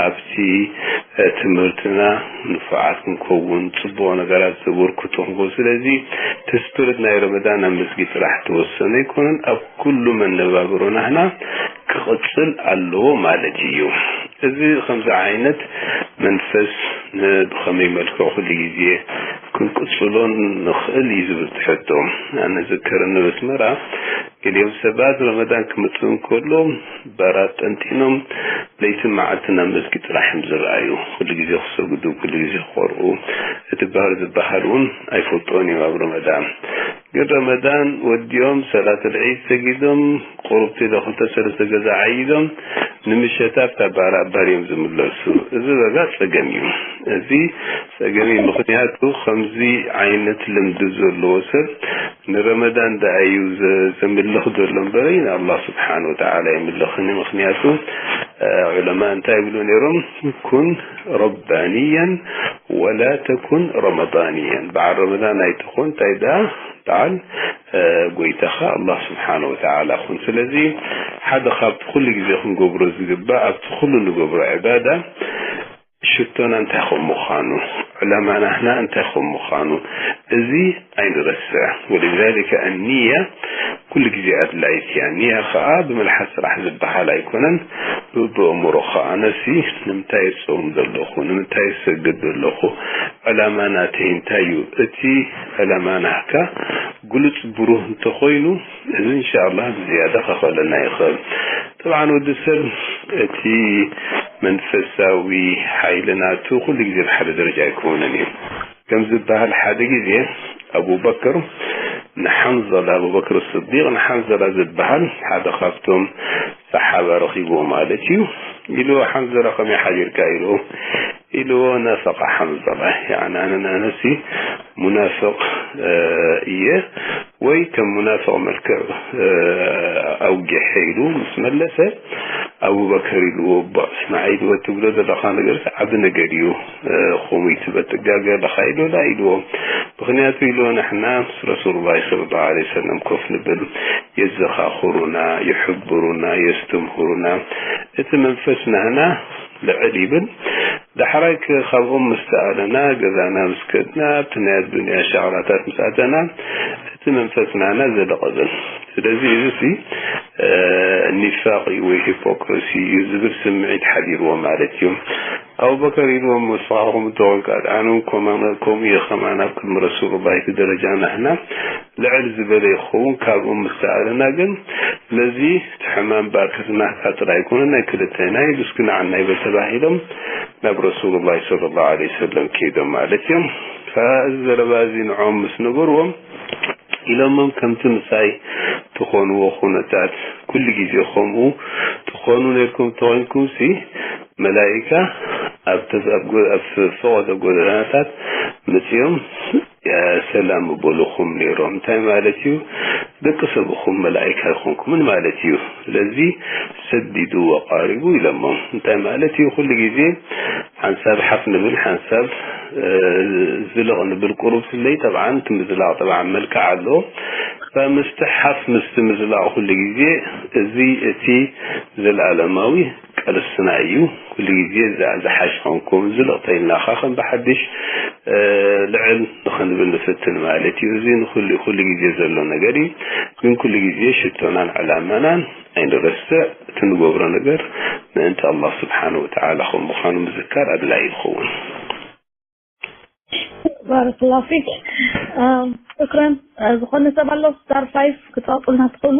ኣብቲ ትምህርትና ንፉዓት ክንከውን፣ ጽቡቕ ነገራት ዘበርክቱ ክንከውን። ስለዚ እቲ ስፕሪት ናይ ረመዳን ኣብ መስጊድ ጥራሕ ተወሰነ ኣይኮነን፣ ኣብ ኩሉ መነባብሮ ናህና ክቕጽል ኣለዎ ማለት እዩ። እዚ ከምዚ ዓይነት መንፈስ ን-፣ ብኸመይ መልክዑ ኩሉ ግዜ ክንቅጽሎ ንኽእል እዩ ዝብል ትሕቶ። ኣነ ዝከረኒ ኣብ ኣስመራ ገሊኦም ሰባት ረመዳን ክመጽእ እንከሎ ባራት ጠንጢኖም ለይትን መዓልትን ኣብ መስጊድ ጥራሕ እዮም ዝረኣዩ። ኩሉ ግዜ ክሰግዱ፣ ኩሉ ግዜ ክቆርኡ፣ እቲ ባህር ዝበሃል እውን ኣይፈልጦን እዮም ኣብ ረመዳን። ግን ረመዳን ወዲኦም ሰላት ልዒድ ሰጊዶም ቁሩብቲ ዶ ክልተ ሰለስተ ገዛ ዓይዶም ንምሸት ኣብታ ባር ኣባር እዮም ዝምለሱ። እዚ በጋ ጸገም እዩ። እዚ ጸገም እዩ። ምኽንያቱ ከምዚ ዓይነት ልምዲ ዘለዎ ሰብ ንረመዳን ደኣ እዩ ዘ-፣ ዘምልኽ ዘሎ እምበር ንኣላህ ስብሓን ወተዓላ ኣይምልኽን እዩ። ምኽንያቱ ዑለማ እንታይ ይብሉ ነይሮም? ኩን ረባንያን ወላ ተኩን ረመዳንያን። በዓል ረመዳን ኣይትኹን፣ እንታይ ደኣ በዓል ጎይታኻ ኣላህ ስብሓን ወተዓላ ኩን። ስለዚ ሓደ ካብቲ ኩሉ ግዜ ክንገብሮ ዝግባእ ኣብቲ ኩሉ ንገብሮ ዕባዳ ሽቶና እንታይ ከም ምዃኑ፣ ዕላማ ናህና እንታይ ከም ምዃኑ፣ እዚ ኣይንረስዕ። ወሊዛሊከ ኣኒያ ኩሉ ግዜ ኣድላይት እያ። ኒያ ኸኣ ብመልሓስ ጥራሕ ዝበሃል ኣይኮነን፣ ብኣእምሮኻ። ኣነሲ ንምንታይ እጾም ዘለኹ? ንምንታይ እሰግድ ዘለኹ? ዕላማ ናተይ እንታይ እዩ? እቲ ዕላማ ናህካ ግሉጽ ብሩህ እንተኾይኑ፣ እዚ እንሻኣላህ ብዝያዳ ከኽእለና ይኽእል። ጠብዓን ወዲ ሰብ እቲ መንፈሳዊ ሓይሊ ናቱ ኩሉ ግዜ ብሓደ ደረጃ ኣይከውንን እዩ። ከም ዝበሃል ሓደ ግዜ ኣቡበክር ንሓንዘላ፣ ኣቡበክር ስዲቅ ንሓንዘላ ዝበሃል ሓደ ካብቶም ሰሓባ ረኺብዎ ማለት እዩ። ኢልዎ፣ "ሓንዘላ ከመይ ሓዲርካ?" ኢልዎ። ኢልዎ፣ "ነፈቐ ሓንዘላ፣ ያዕኒ ኣነ፣ ኣነሲ ሙናፍቕ፣ እ፣ እየ፣ ወይ ከም ሙናፍቕ መልክዕ፣ እ፣ ኣውጊሐ" ኢሉ ምስ መለሰ፣ ኣቡበከር ኢልዎ፣ "እባ እስማዕ" ኢልዎ፣ "እትብሎ ዘለኻ ነገርስ ዓቢ ነገር እዩ፣ እ፣ ከምኡ ትበል ትጋገ ኣለኻ" ኢልዎ፣ "ላ" ኢልዎ። ምኽንያቱ ኢልዎ፣ "ንሕና ምስ ረሱሉላህ ሰለላሁ ዐለይሂ ወሰለም ኮፍ ንብል፣ የዘኻኽሩና፣ ይሕብሩና፣ የስተምህሩና፣ እቲ መንፈስ ናህና ልዕል ይብል። ዳሕራይ ከ-፣ ካብኦም ምስ ተኣለና፣ ገዛና ምስ ከድና፣ ኣብቲ ናይ ኣዱንያ ሸቕላታት ምስ ኣተና፣ እቲ መንፈስ ናህና ዘለቐ ይብል። ስለዚ እዚሲ፣ እ፣ ኒፋቕ እዩ ወይ ሂፖክሪሲ እዩ ዝብል ስምዒት ሓዲርዎ ማለት እዩ። ኣቡበከር ኢልዎም፣ ንስኻኹም እንተኾንካ፣ ኣነ እውን ከማን-፣ ከምኡ እየ ከማን ኣብ ቅድሚ ረሱሉላህ እቲ ደረጃ ናህና ልዕል ዝበለ ይኸውን፣ ካብኦም ምስ ተኣለና ግን ነዚ እቲ ሕማም በኣክቲ ናህካ ጥራይ ኣይኮነን፣ ናይ ክልቴና እዩ፣ እስኪ ንዓና ይበል" ተባሂሎም ናብ ረሱሉላህ ሰለላሁ ዐለይሂ ወሰለም ከይዶም ማለት እዮም። ከዚ ዘረባ እዚ ንዖም ምስ ነገርዎም ኢሎሞም፣ "ከምቲ ምሳይ ትኾንዎ ኩነታት ኩሉ ግዜ ከምኡ ትኾኑ ነርኩም ተኾይንኩምሲ፣ መላኢካ ኣብ ተፍ-፣ ኣብ ጎ-፣ ኣብ ፈቐዶ ጎደናታት መጺኦም፣ ያ ሰላም ምበሉኹም ነይሮም። እንታይ ማለት እዩ? ደቂ ሰብ ኢኹም፣ መላኢካ ኣይኮንኩምን ማለት እዩ። ስለዚ ሰዲዱ ወቃሪቡ" ኢሎሞም። እንታይ ማለት እዩ? ኩሉ ግዜ ሓንሳብ ሓፍ ንብል፣ ሓንሳብ፣ እ፣ ዝልቕ ንብል። ቁሩብ ስለይ ጠብዓን እቲ ምዝላቕ ጠብዓን መልክዕ ኣለዎ። ምስቲ ሓፍ ምስቲ ምዝላቕ ኩሉ ግዜ እዚ እቲ ዘልኣለማዊ ቃልስና እዩ። ኩሉ ግዜ እዛ ዝሓሽ ኾንኩም ዝልቕ ተይልናኻ ከም ብሓድሽ ልዕል ንኽንብል ንፍትን ማለት እዩ። እዚ ንኹሉ ኩሉ ግዜ ዘሎ ነገር እዩ። ግን ኩሉ ግዜ ሽቶናን ዕላማናን ኣይንረስዕ። እቲ ንገብሮ ነገር ምእንቲ ኣላህ ስብሓን ወተዓላ ከም ምዃኑ ምዝካር ኣድላይ ይኸውን። ባረክላ ፊክ። ሽክረን። ዝኾነ ሰብ ኣሎ ስታር ፋይፍ ክትፃውጡልና ትኽእሉ?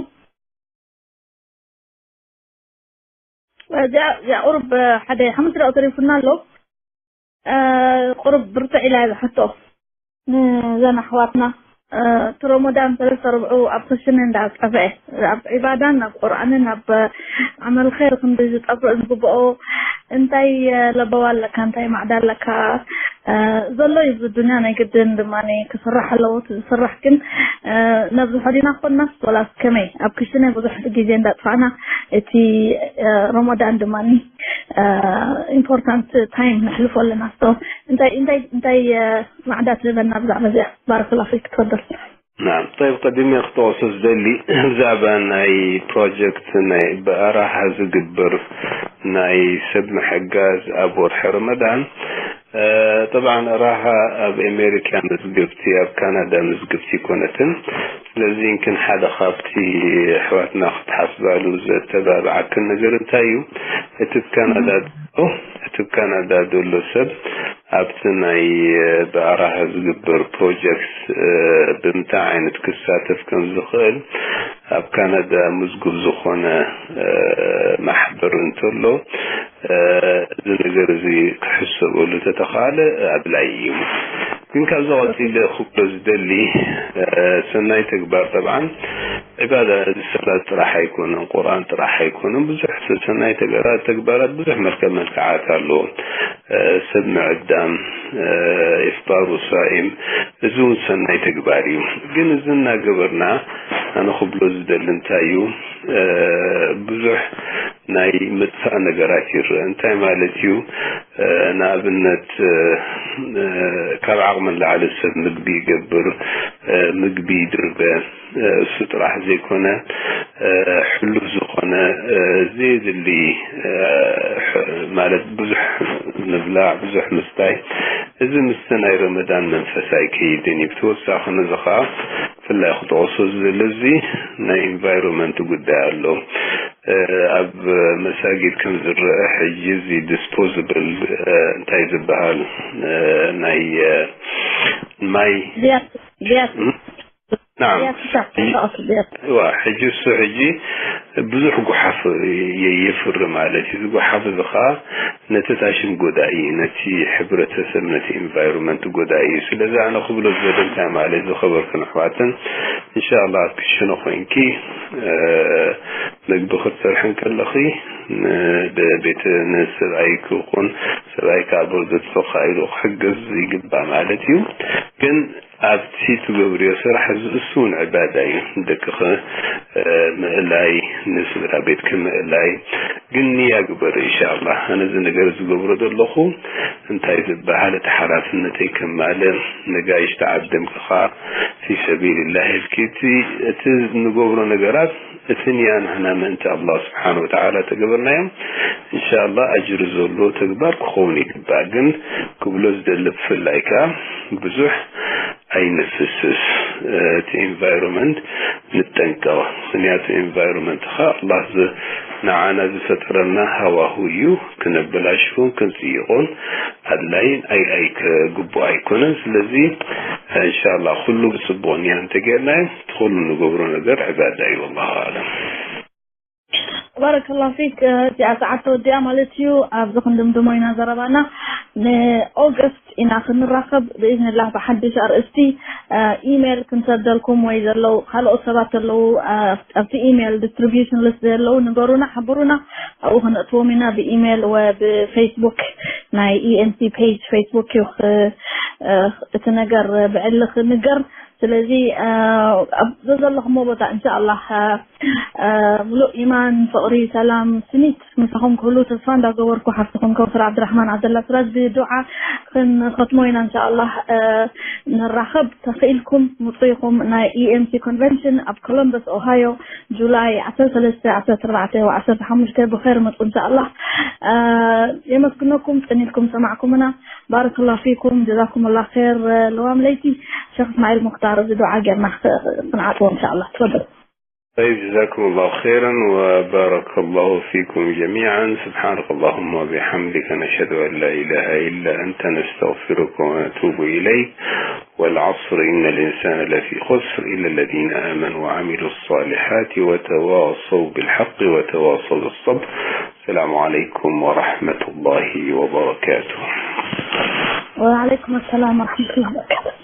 እዚኣ እዚኣ ቁሩብ ሓደ ሓሙሽተ ደቂቕ ተሪፉና ኣሎ። ቁሩብ ብርትዕ ኢላ እያ ዝሓቶ። ንዘን ኣሕዋትና እቲ ሮሞዳን ሰለስተ ርብዑ ኣብ ክሽነ እንዳጠፍአ፣ ኣብ ዒባዳን ኣብ ቁርኣንን ኣብ ዓመል ኸይር ክንዲ ዝጠፍእ ዝግብኦ እንታይ ለበዋ ኣለካ፣ እንታይ ማዕዳ ኣለካ? ዘሎ እዩ እዚ ዱንያ፣ ናይ ግድን ድማ ክስራሕ ኣለዎ። እቲ ዝስራሕ ግን ነብዝሖ ዲና ኮንናስ ወላስ ከመይ? ኣብ ክሽነ ብዙሕ ግዜ እንዳጥፋእና እቲ ሮሞዳን ድማ ኢምፖርታንት ታይም ነሕልፎ ኣለና። እንታይ እንታይ እንታይ ማዕዳ ትህበና ብዛዕባ እዚኣ? ባረክላ ፊክ ትፈደል። ናም ጠይብ ቀዲመ ክጠቕሶ ዝደሊ ብዛዕባ ናይ ፕሮጀክት ናይ ብኣራሃ ዝግበር ናይ ሰብ ምሕጋዝ ኣብ ወርሒ ረመዳን። ጠብዓን ራሃ ኣብ ኣሜሪካ መዝግብቲ ኣብ ካናዳ መዝግብቲ ይኮነትን። ስለዚ እንክን ሓደ ካብቲ ኣሕዋትና ክትሓስባሉ ዘተባብዓክን ነገር እንታይ እዩ? እቲ ካናዳ እቲ ካናዳ ዘሎ ሰብ ኣብቲ ናይ ብኣራሃ ዝግበር ፕሮጀክት ብምንታይ ዓይነት ክሳተፍ ከም ዝኽእል ኣብ ካናዳ ምዝጉብ ዝኾነ ማሕበር እንተሎ እዚ ነገር እዚ ክሕሰበሉ ተተኻለ ኣድላይ እዩ። ግን ካብዚ ቀፂለ ክብሎ ዝደሊ ሰናይ ተግባር ጠብዓን ዕባዳ እዚ ሰላት ጥራሕ ኣይኮነን፣ ቁርኣን ጥራሕ ኣይኮነን፣ ብዙሕ ሰናይ ተግባራት ብዙሕ መልክዕ መልክዓት ኣለዎ። ሰብ ምዕዳም፣ ኢፍጣሩ ሳኢም፣ እዚ እውን ሰናይ ተግባር እዩ። ግን እዚ እናገበርና ኣነ ክብሎ ዝደሊ እንታይ እዩ፣ ብዙሕ ናይ ምጥፋእ ነገራት ይረአ። እንታይ ማለት እዩ? ንኣብነት ካብ ዓቕሚ ንላዕሊ ሰብ ምግቢ ይገብር፣ ምግቢ ይድርበ፣ እሱ ጥራሕ ዘይኮነ ሕሉፍ ዝኾነ ዘየድሊ ማለት ብዙሕ ምብላዕ፣ ብዙሕ ምስታይ፣ እዚ ምስቲ ናይ ረመዳን መንፈስ ኣይከይድን እዩ። ብተወሳኺ ነዚ ከዓ ብፍላይ ክጠቕሶ ዝደሊ እዚ ናይ ኢንቫይሮንመንት ጉዳይ ኣሎ። ኣብ መሳጊድ ከም ዝረአ ሕጂ እዚ ዲስፖዝብል እንታይ ዝበሃል ናይ ማይ ቢያት ቢያት ናም ዋ ሕጂ እሱ ሕጂ ብዙሕ ጉሓፍ የፍሪ ማለት እዩ። እዚ ጉሓፍ እዚ ከዓ ነቲ ታሽም ጎዳኢ፣ ነቲ ሕብረተሰብ፣ ነቲ ኢንቫይሮንመንት ጎዳኢ እዩ። ስለዚ ኣነ ክብሎ ዝደሊ እንታይ ማለት ዝኸበርክን ኣሕዋትን እንሻላ ኣብ ክሽነ ኮይንኪ ምግቢ ክትሰርሒ እንከለኺ ንቤት ንሰብኣይ ክኹን ሰብኣይ ከዓ በርዶ ተፈኻኢሉ ክሕግዝ ይግባእ ማለት እዩ። ግን ኣብቲ ትገብርዮ ስራሕ እዚ እሱ እውን ዕባዳ እዩ። ደቅኺ ምእላይ ንስድራ ቤትኪ ምእላይ ግን ንያ ግበር እንሻላ። ኣነ እዚ ነገር ዝገብሮ ዘለኹ እንታይ ዝበሃል እቲ ሓላፍነተይ ከማለ ነጋይሽ ተዓደምኪ ከዓ ፊ ሰቢልላህ ኢልኪ እቲ ንገብሮ ነገራት እቲ ንያ ንሕና ምእንቲ ኣላህ ስብሓን ወተዓላ ተገበርናዮም እንሻላ ኣጅሪ ዘሎ ተግባር ክኸውን ይግባእ። ግን ክብሎ ዝደሊ ብፍላይ ከዓ ብዙሕ ኣይነፍስስ እቲ ኢንቫይሮንመንት ንጠንቀቕ። ምክንያቱ ኢንቫይሮንመንት ከዓ ኣላህ ንዓና ዝፈጠረና ሃዋሁ እዩ። ክነበላሽውን ክንፅይቆን ኣድላይን ኣይ ኣይ ክግቡእ ኣይኮነን። ስለዚ እንሻላ ኩሉ ብፅቡቕ ንያ እንተጌርናዮ እቲ ኩሉ ንገብሮ ነገር ዕባዳ እዩ። ወላሁ ኣዕለም። ባረከላ ፊክ። እዚኣ ሰዓት ተወዲኣ ማለት እዩ። ኣብዚ ክንድምድሞ ኢና ዘረባና። ንኦገስት ኢና ክንራኸብ ብኢዝንላህ ብሓድሽ ኣርእስቲ ኢሜይል ክንሰደልኩም ወይ ዘለዉ ካልኦት ሰባት ዘለዉ ኣብቲ ኢሜይል ዲስትሪቢዩሽን ሊስት ዘለዉ ንገሩና፣ ሓብሩና። ኣብኡ ክንእትዎም ኢና ብኢሜይል ወ ብፌስቡክ ናይ ኢኤንሲ ፔጅ ፌስቡክ እዩ። እቲ ነገር ብዕሊ ክንገር ስለዚ ኣብ ዘዘለኹሞ ቦታ እንሻ ኣላህ ምሉእ ኢማን፣ ፍቕሪ፣ ሰላም፣ ስኒት ምሳኹም ክህሉ ተስፋ እንዳገበርኩ ሓፍትኹም ከውሰር ዓብድራሕማን ዓብደላ ስራጅ ብዱዓ ክንኸትሞ ኢና እንሻ ኣላህ። ንራኸብ። ተኽኢልኩም ምጹ ኢኹም። ናይ EMC convention ኣብ ኮሎምበስ ኦሃዮ ጁላይ ዓሰርተ ሰለስተ፣ ዓሰርተ ኣርባዕተ ወ ዓሰርተ ሓሙሽተ። ብኸይር መጹ እንሻኣላህ። የመስግነኩም ጽኒልኩም ሰማዕኩምና። ባረከላሁ ፊኩም ጀዛኩም ላ ር። ለዋም ለይቲ ሸክ እስማዒል ሙክታር እዚ ዱዓ ጌርና ክንዓጥዎ እንሻኣላህ። ትፈደሉ። طيب، جزاكم الله خيرا وبارك الله فيكم جميعا. سبحانك اللهم وبحمدك، نشهد أن لا إله إلا أنت، نستغفرك ونتوب إليك. والعصر، إن الإنسان لفي خسر، إلا الذين آمنوا وعملوا الصالحات وتواصوا بالحق وتواصوا بالصبر. السلام عليكم ورحمة الله وبركاته. وعليكم السلام ورحمة الله وبركاته.